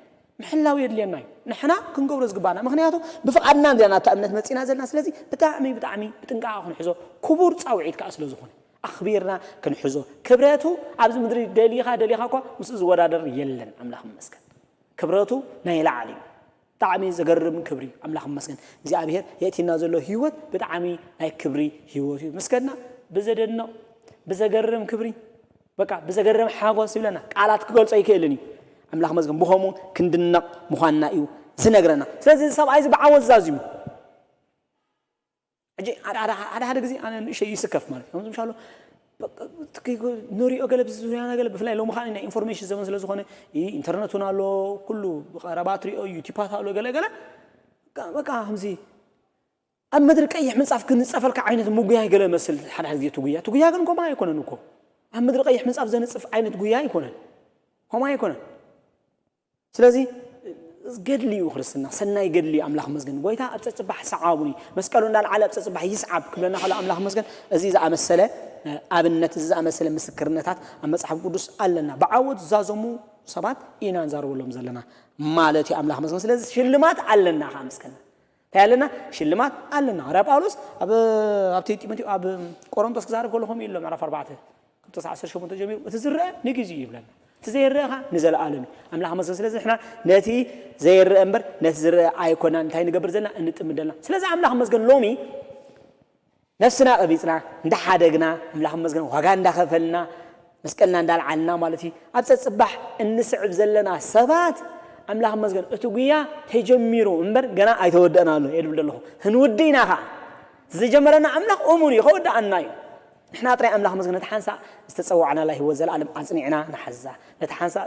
ምሕላው የድልየና እዩ ንሕና ክንገብሮ ዝግባና ምክንያቱ ብፍቓድና እንዲና ናብታ እምነት መፂና ዘለና ስለዚ ብጣዕሚ ብጣዕሚ ብጥንቃቐ ክንሕዞ ክቡር ፃውዒት ከዓ ስለ ዝኾነ ኣኽቢርና ክንሕዞ ክብረቱ ኣብዚ ምድሪ ደሊኻ ደሊኻ እኳ ምስኡ ዝወዳደር የለን ኣምላኽ መስገን ክብረቱ ናይ ላዕሊ እዩ ብጣዕሚ ዘገርም ክብሪ ኣምላኽ መስገን እግዚኣብሔር የእቲና ዘሎ ህይወት ብጣዕሚ ናይ ክብሪ ህይወት እዩ ምስገና ብዘደንቕ ብዘገርም ክብሪ በቃ ብዘገርም ሓጎስ ይብለና ቃላት ክገልጾ ኣይክእልን እዩ ኣምላኽ መስገን ብኸምኡ ክንድነቕ ምዃንና እዩ ዝነግረና ስለዚ እዚ ሰብኣይ እዚ ብዓወት ዛዚሙ ሕጂ ሓደ ሓደ ግዜ ኣነ ንእሸ ይስከፍ ማለት እዩ ምሻሎ ንሪኦ ገለ ብዚ ዙርያና ገለ ብፍላይ ሎሚ ከዓ ናይ ኢንፎርሜሽን ዘመን ስለ ዝኾነ ኢንተርነት እውን ኣሎ፣ ኩሉ ብቐረባ ትሪኦ ዩቲፓት ኣሎ፣ ገለ ገለ በቃ ከምዚ ኣብ ምድሪ ቀይሕ ምንጻፍ ክንጸፈልካ ዓይነት ምጉያይ ገለ መስል ሓደ ሓደ ግዜ ትጉያ ትጉያ ግን ከምኡ ኣይኮነን እኮ። ኣብ ምድሪ ቀይሕ ምንጻፍ ዘንጽፍ ዓይነት ጉያ ኣይኮነን፣ ከምኡ ኣይኮነን። ስለዚ ገድሊ እዩ ክርስትና፣ ሰናይ ገድሊ እዩ። ኣምላኽ መስገን። ጎይታ ኣብ ጸጽባሕ ሰዓቡኒ፣ መስቀሉ እንዳልዓለ ኣብ ጸጽባሕ ይስዓብ ክብለና ከሎ ኣምላኽ መስገን። እዚ ዝኣመሰለ ኣብነት፣ እዚ ዝኣመሰለ ምስክርነታት ኣብ መጽሓፍ ቅዱስ ኣለና። ብዓወት ዝዛዘሙ ሰባት ኢና ንዛረበሎም ዘለና ማለት እዩ። ኣምላኽ መስገን። ስለዚ ሽልማት ኣለና ከዓ መስገን እንታይ ኣለና? ሽልማት ኣለና። ሃዋርያ ጳውሎስ ኣብ ኣብቲ ጢሞቴዎ ኣብ ቆሮንቶስ ክዛረብ ከሎ ከምኡ ኢሉ ምዕራፍ ኣርባዕተ ክልተ ዓሰርተ ሸሞንተ ጀሚሩ እቲ ዝረአ ንግዜ እዩ ይብለና። እቲ ዘይረአ ኸዓ ንዘለኣለም እዩ። ኣምላኽ መስገን። ስለዚ ንሕና ነቲ ዘይረአ እምበር ነቲ ዝረአ ኣይኮናን እንታይ ንገብር ዘለና እንጥምደልና። ስለዚ ኣምላኽ መስገን ሎሚ ነፍስና ቀቢጽና እንዳሓደግና ኣምላኽ መስገን ዋጋ እንዳኸፈልና መስቀልና እንዳልዓልና ማለት እዩ። ኣብ ጸጽባሕ እንስዕብ ዘለና ሰባት ኣምላኽ መስገን እቲ ጉያ ተጀሚሩ እምበር ገና ኣይተወደእና ኣሎ እየ ድብል ዘለኹ። ክንውዲ ኢና ኸዓ። ዝጀመረና ኣምላኽ እሙን እዩ፣ ከወድኣና እዩ። ንሕና ጥራይ ኣምላኽ መስገን ነቲ ሓንሳእ ዝተጸዋዕናላ ህይወት ዘለኣለም ኣጽኒዕና ንሓዛ። ነቲ ሓንሳእ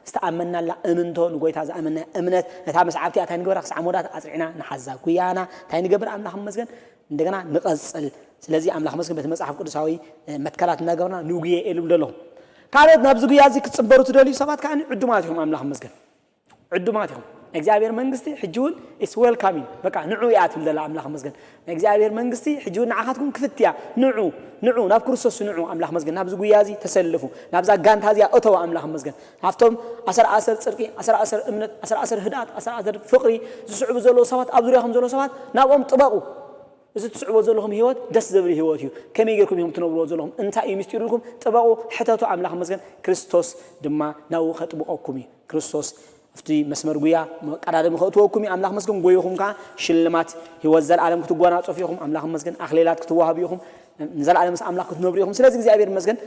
ዝተኣመናላ እምንቶ ንጎይታ ዝኣመና እምነት ነታ መስዓብቲ ኣታ ንግበራ ክሳዕ መወዳእታ ኣጽኒዕና ንሓዛ። ጉያና እንታይ ንገብር ኣምላኽ መስገን እንደገና ንቐጽል። ስለዚ ኣምላኽ መስገን በቲ መጽሓፍ ቅዱሳዊ መትከላት እናገበርና ንጉየ እየ ልብል ዘለኹ። ካልኦት ናብዚ ጉያ እዚ ክትጽንበሩ ትደልዩ ሰባት ከዓ ዕዱማት ኢኹም። ኣምላኽ መስገን ዕዱማት ኢኹም። ናይ እግዚኣብሔር መንግስቲ ሕጂ እውን ኢስ ዌልካሚን በቃ ንዑ እያ ትብል ዘላ ኣምላኽ መስገን። ናይ እግዚኣብሔር መንግስቲ ሕጂ እውን ንዓኻትኩም ክፍት እያ። ንዑ ንዑ ናብ ክርስቶስ ንዑ። ኣምላኽ መስገን ናብዚ ጉያ እዚ ተሰልፉ። ናብዛ ጋንታ እዚኣ እተው። ኣምላኽ መስገን ናብቶም ኣሰር ኣሰር ጽድቂ፣ ኣሰር ኣሰር እምነት፣ ኣሰር ኣሰር ህድኣት፣ ኣሰር ኣሰር ፍቕሪ ዝስዕቡ ዘለዉ ሰባት ኣብ ዙሪያኹም ዘለዉ ሰባት ናብኦም ጥበቑ። እዚ ትስዕቦ ዘለኹም ህይወት ደስ ዘብል ህይወት እዩ። ከመይ ጌርኩም ኢኹም ትነብርዎ ዘለኹም? እንታይ እዩ ምስጢሩ ኢልኩም ጥበቑ፣ ሕተቱ። ኣምላኽ መስገን ክርስቶስ ድማ ናብኡ ከጥብቐኩም እዩ። ክርስቶስ ኣብቲ መስመር ጉያ መቀዳደሚ ከእትወኩም እዩ። ኣምላኽ መስገን ጎይኹም ከዓ ሽልማት ህይወት ዘለኣለም ክትጓናጸፉ ኢኹም። ኣምላኽ መስገን ኣኽሊላት ክትዋሃቡ ኢኹም። ንዘለኣለም ምስ ኣምላኽ ክትነብሩ ኢኹም። ስለዚ እግዚኣብሔር መስገን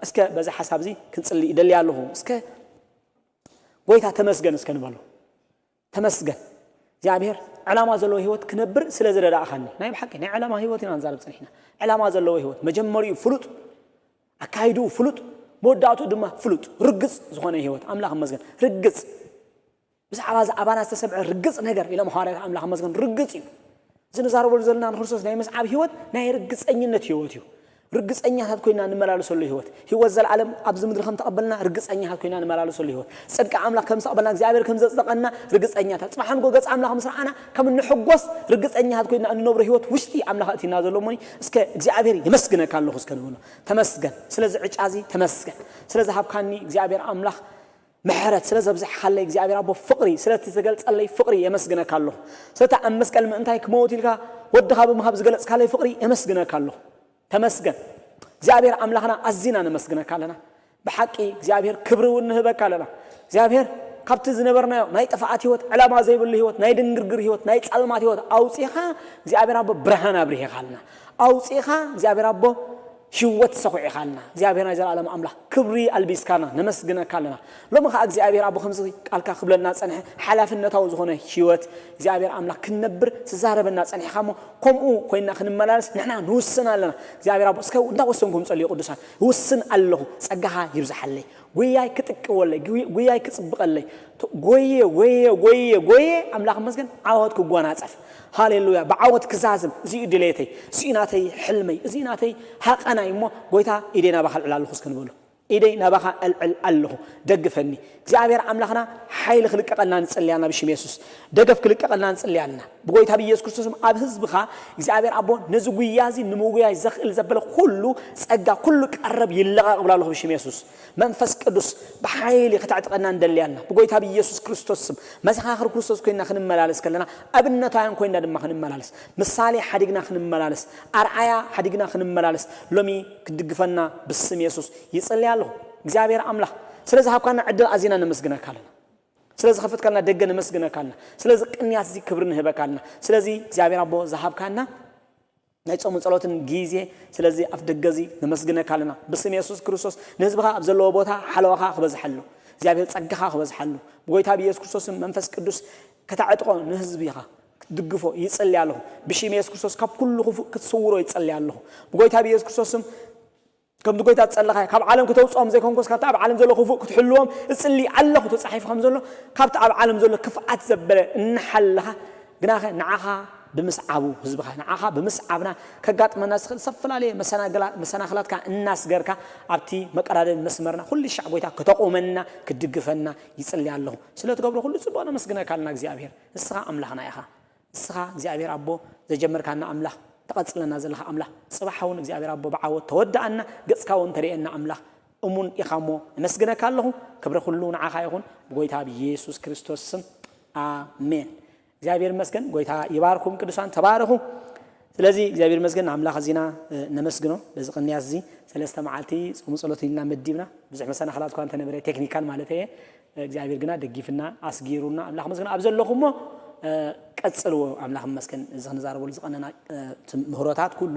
እስከ በዚ ሓሳብ እዚ ክንጽሊ ይደሊ ኣለኹ። እስከ ጎይታ ተመስገን እስከ ንበሎ። ተመስገን እግዚኣብሔር ዕላማ ዘለዎ ህይወት ክነብር ስለ ዝረዳእኻኒ። ናይ ብሓቂ ናይ ዕላማ ህይወት ኢና ንዛረብ ጸኒሕና። ዕላማ ዘለዎ ህይወት መጀመሪኡ ፍሉጥ፣ ኣካይድኡ ፍሉጥ፣ መወዳእትኡ ድማ ፍሉጥ። ርግጽ ዝኾነ ህይወት ኣምላኽ መስገን። ርግጽ ብዛዕባ እዚ ኣባና ዝተሰምዐ ርግጽ ነገር ኢሎም ሃዋርያት ኣምላኽ መስገን ርግጽ እዩ። እዚ ንዛረበሉ ዘለና ንክርስቶስ ናይ ምስዓብ ህይወት ናይ ርግጸኝነት ህይወት እዩ። ርግጸኛታት ኮይና ንመላለሰሉ ህይወት፣ ህይወት ዘለኣለም ኣብዚ ምድሪ ከም ተቐበልና ርግጸኛታት ኮይና ንመላለሰሉ ህይወት፣ ጽድቂ ኣምላኽ ከም ዝተቐበልና እግዚኣብሔር ከም ዘጽደቐና ርግጸኛታት፣ ጽባሕ ንጎ ገጽ ኣምላኽ ምስ ረኣና ከም እንሕጎስ ርግጸኛታት ኮይና እንነብሮ ህይወት ውሽጢ ኣምላኽ ኣእቲና ዘሎ እሞኒ እስከ እግዚኣብሔር የመስግነካ ኣለኹ እስከ ንብሎ። ተመስገን ስለዚ ዕጫ እዚ፣ ተመስገን ስለዚ ሃብካኒ እግዚኣብሔር ኣምላኽ ምሕረት ስለ ዘብዝሕካለይ እግዚኣብሔር ኣቦ ፍቕሪ ስለቲ ዝተገልጸለይ ፍቕሪ የመስግነካ ኣለኹ። ስለቲ ኣብ መስቀል ምእንታይ ክመውት ኢልካ ወድኻ ብምሃብ ዝገለጽካለይ ፍቕሪ የመስግነካ ኣለኹ። ተመስገን እግዚኣብሔር ኣምላኽና ኣዚና ነመስግነካ ኣለና። ብሓቂ እግዚኣብሔር ክብሪ እውን ንህበካ ኣለና። እግዚኣብሔር ካብቲ ዝነበርናዮ ናይ ጥፍኣት ህይወት፣ ዕላማ ዘይብሉ ህይወት፣ ናይ ድንግርግር ህይወት፣ ናይ ጸልማት ህይወት ኣውጺኻ እግዚኣብሔር ኣቦ ብርሃን ኣብሪሄካ ኣለና። ኣውጺኻ እግዚኣብሔር ኣቦ ሽወት ሰኹዒኻልና እግዚኣብሔር ናይ ዘለኣለም ኣምላኽ ክብሪ ኣልቢስካና ነመስግነካ ኣለና። ሎሚ ኸዓ እግዚኣብሔር ኣቦ ከምዚ ቃልካ ክብለና ጸንሐ ሓላፍነታዊ ዝኾነ ህይወት እግዚኣብሔር ኣምላኽ ክንነብር ትዛረበና ጸኒሕካ እሞ ከምኡ ኮይንና ክንመላለስ ንሕና ንውስን ኣለና። እግዚኣብሔር ኣቦ እስከ እንዳወሰንኩም ጸልዩ ቅዱሳን። ውስን ኣለኹ ጸጋኻ ይብዝሓለይ። ጉያይ ክጥቅወለይ፣ ጉያይ ክጽብቐለይ። ጎየ ጎየ ጎየ ጎየ ኣምላኽ መስገን ዓወት ክጓናጸፍ። ሃሌሉያ። ብዓወት ክዛዝም። እዚኡ ድሌተይ፣ እዚኡ ናተይ ሕልመይ፣ እዚኡ ናተይ ሃቐናይ እሞ ጎይታ ኢደይ ናባኻ ኣልዕል ኣለኹ እስከ ንበሎ። ኢደይ ናባኻ ኣልዕል ኣለኹ። ደግፈኒ እግዚኣብሔር ኣምላኽና። ሓይሊ ክልቀቐልና ንጽልያና ብሽም የሱስ። ደገፍ ክልቀቐልና ንጽልያልና ብጎይታ ብኢየሱስ ክርስቶስም ኣብ ህዝብኻ እግዚኣብሔር ኣቦ ነዚ ጉያ እዚ ንምጉያይ ዘኽእል ዘበለ ኩሉ ጸጋ ኩሉ ቀረብ ይለቐቕ ብላ ኣለኹ ብሽም የሱስ። መንፈስ ቅዱስ ብሓይሊ ከተዕጥቀና ንደሊ ኣለና ብጎይታ ብኢየሱስ ክርስቶስ ስም። መሰኻኽር ክርስቶስ ኮይና ክንመላለስ ከለና ኣብነታውያን ኮይና ድማ ክንመላለስ ምሳሌ ሓዲግና ክንመላለስ ኣርኣያ ሓዲግና ክንመላለስ ሎሚ ክትድግፈና ብስም የሱስ ይጸልይ ኣለኹ። እግዚኣብሔር ኣምላኽ ስለ ዝሃብካና ዕድል ኣዚና ነመስግነካ ኣለና። ስለ ዝኸፈትካልና ደገ ነመስግነካ ኣለና። ስለዚ ቅንያት እዚ ክብሪ ንህበካ ኣለና። ስለዚ እግዚኣብሔር ኣቦ ዝሃብካና ናይ ጾምን ጸሎትን ግዜ ስለዚ ኣፍ ደገ እዚ ነመስግነካ ኣለና። ብስም የሱስ ክርስቶስ ንህዝብኻ ኣብ ዘለዎ ቦታ ሓለዋኻ ክበዝሓሉ እግዚኣብሔር ጸጋኻ ክበዝሓሉ ብጎይታ ብኢየሱስ ክርስቶስን መንፈስ ቅዱስ ከተዕጥቆ ንህዝቢኻ ክትድግፎ ይጸሊ ኣለኹ። ብሽም የሱስ ክርስቶስ ካብ ኩሉ ክፉእ ክትስውሮ ይጸሊ ኣለኹ። ብጎይታ ብኢየሱስ ክርስቶስም ከምቲ ጎይታ ዝጸለኻዮ፣ ካብ ዓለም ክተውጽኦም ዘይኮንኩስ፣ ካብቲ ኣብ ዓለም ዘሎ ክፉእ ክትሕልዎም እጽሊ ኣለኹ ተጻሒፉ ከም ዘሎ፣ ካብቲ ኣብ ዓለም ዘሎ ክፍኣት ዘበለ እናሓለኻ፣ ግናኸ ንዓኻ ብምስዓቡ፣ ህዝብኻ ንዓኻ ብምስዓብና ከጋጥመና ዝኽእል ዝተፈላለየ መሰናግላ-፣ መሰናኽላትካ እናስገርካ፣ ኣብቲ መቀዳደሚ መስመርና ኩሉ ሻዕ ጎይታ ክተቑመና፣ ክትድግፈና ይጽሊ ኣለኹ። ስለ ትገብሮ ኩሉ ጽቡቕ ነመስግነካ ኣለና እግዚኣብሔር። ንስኻ ኣምላኽና ኢኻ። ንስኻ እግዚኣብሔር ኣቦ ዘጀመርካና ኣምላኽ፣ ተቐጽለና ዘለኻ ኣምላኽ፣ ጽባሕ እውን እግዚኣብሔር ኣቦ ብዓወት ተወድኣና፣ ገጽካ እውን ተርእየና ኣምላኽ እሙን ኢኻ እሞ፣ እመስግነካ ኣለኹ። ክብሪ ኩሉ ንዓኻ ይኹን፣ ብጎይታ ብኢየሱስ ክርስቶስ ስም፣ ኣሜን። እግዚኣብሔር ይመስገን። ጎይታ ይባርኩም ቅዱሳን፣ ተባረኹ። ስለዚ እግዚኣብሔር ይመስገን፣ ንኣምላኽ ኣዚና፣ እ፣ ነመስግኖ። በዚ ቅንያት እዚ ሰለስተ መዓልቲ ጾሙ ጸሎት ኢልና መዲብና፣ ብዙሕ መሰናኽላት እኳ እንተነበረ፣ ቴክኒካል ማለት እየ፣ እግዚኣብሔር ግና ደጊፍና ኣስጊሩና፣ ኣምላኽ መስገን። ኣብ ዘለኹሞ፣ እ፣ ቀጽልዎ። ኣምላኽ መስገን። እዚ ክንዛረበሉ ዝቐነና፣ እ፣ ትምህሮታት ኩሉ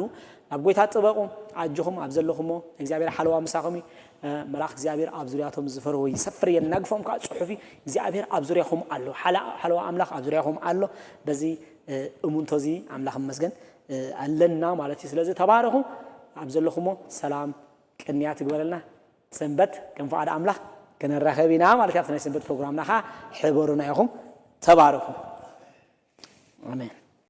ናብ ጎይታ ጥበቑ። ኣጆኹም ኣብ ዘለኹሞ እግዚኣብሔር ሓለዋ ምሳኹም እዩ። እ፣ መልኣኽ እግዚኣብሔር ኣብ ዙርያቶም ዝፈርሁ ይሰፍር፣ የናግፎም ከዓ ጽሑፍ እዩ። እግዚኣብሔር ኣብ ዙርያኹም ኣሎ። ሓላ-፣ ሓለዋ ኣምላኽ ኣብ ዙርያኹም ኣሎ። በዚ፣ እ፣ እሙንቶ እዚ ኣምላኽ መስገን፣ እ፣ ኣለና ማለት እዩ። ስለዚ ተባረኹ። ኣብ ዘለኹሞ ሰላም ቅንያት ይግበረልና። ሰንበት ከም ፍቓድ ኣምላኽ ክንራኸብ ኢና ማለት እዩ። ኣብቲ ናይ ሰንበት ፕሮግራምና ኸዓ ሕበሩና ኢኹም። ተባረኹ። ኣሜን።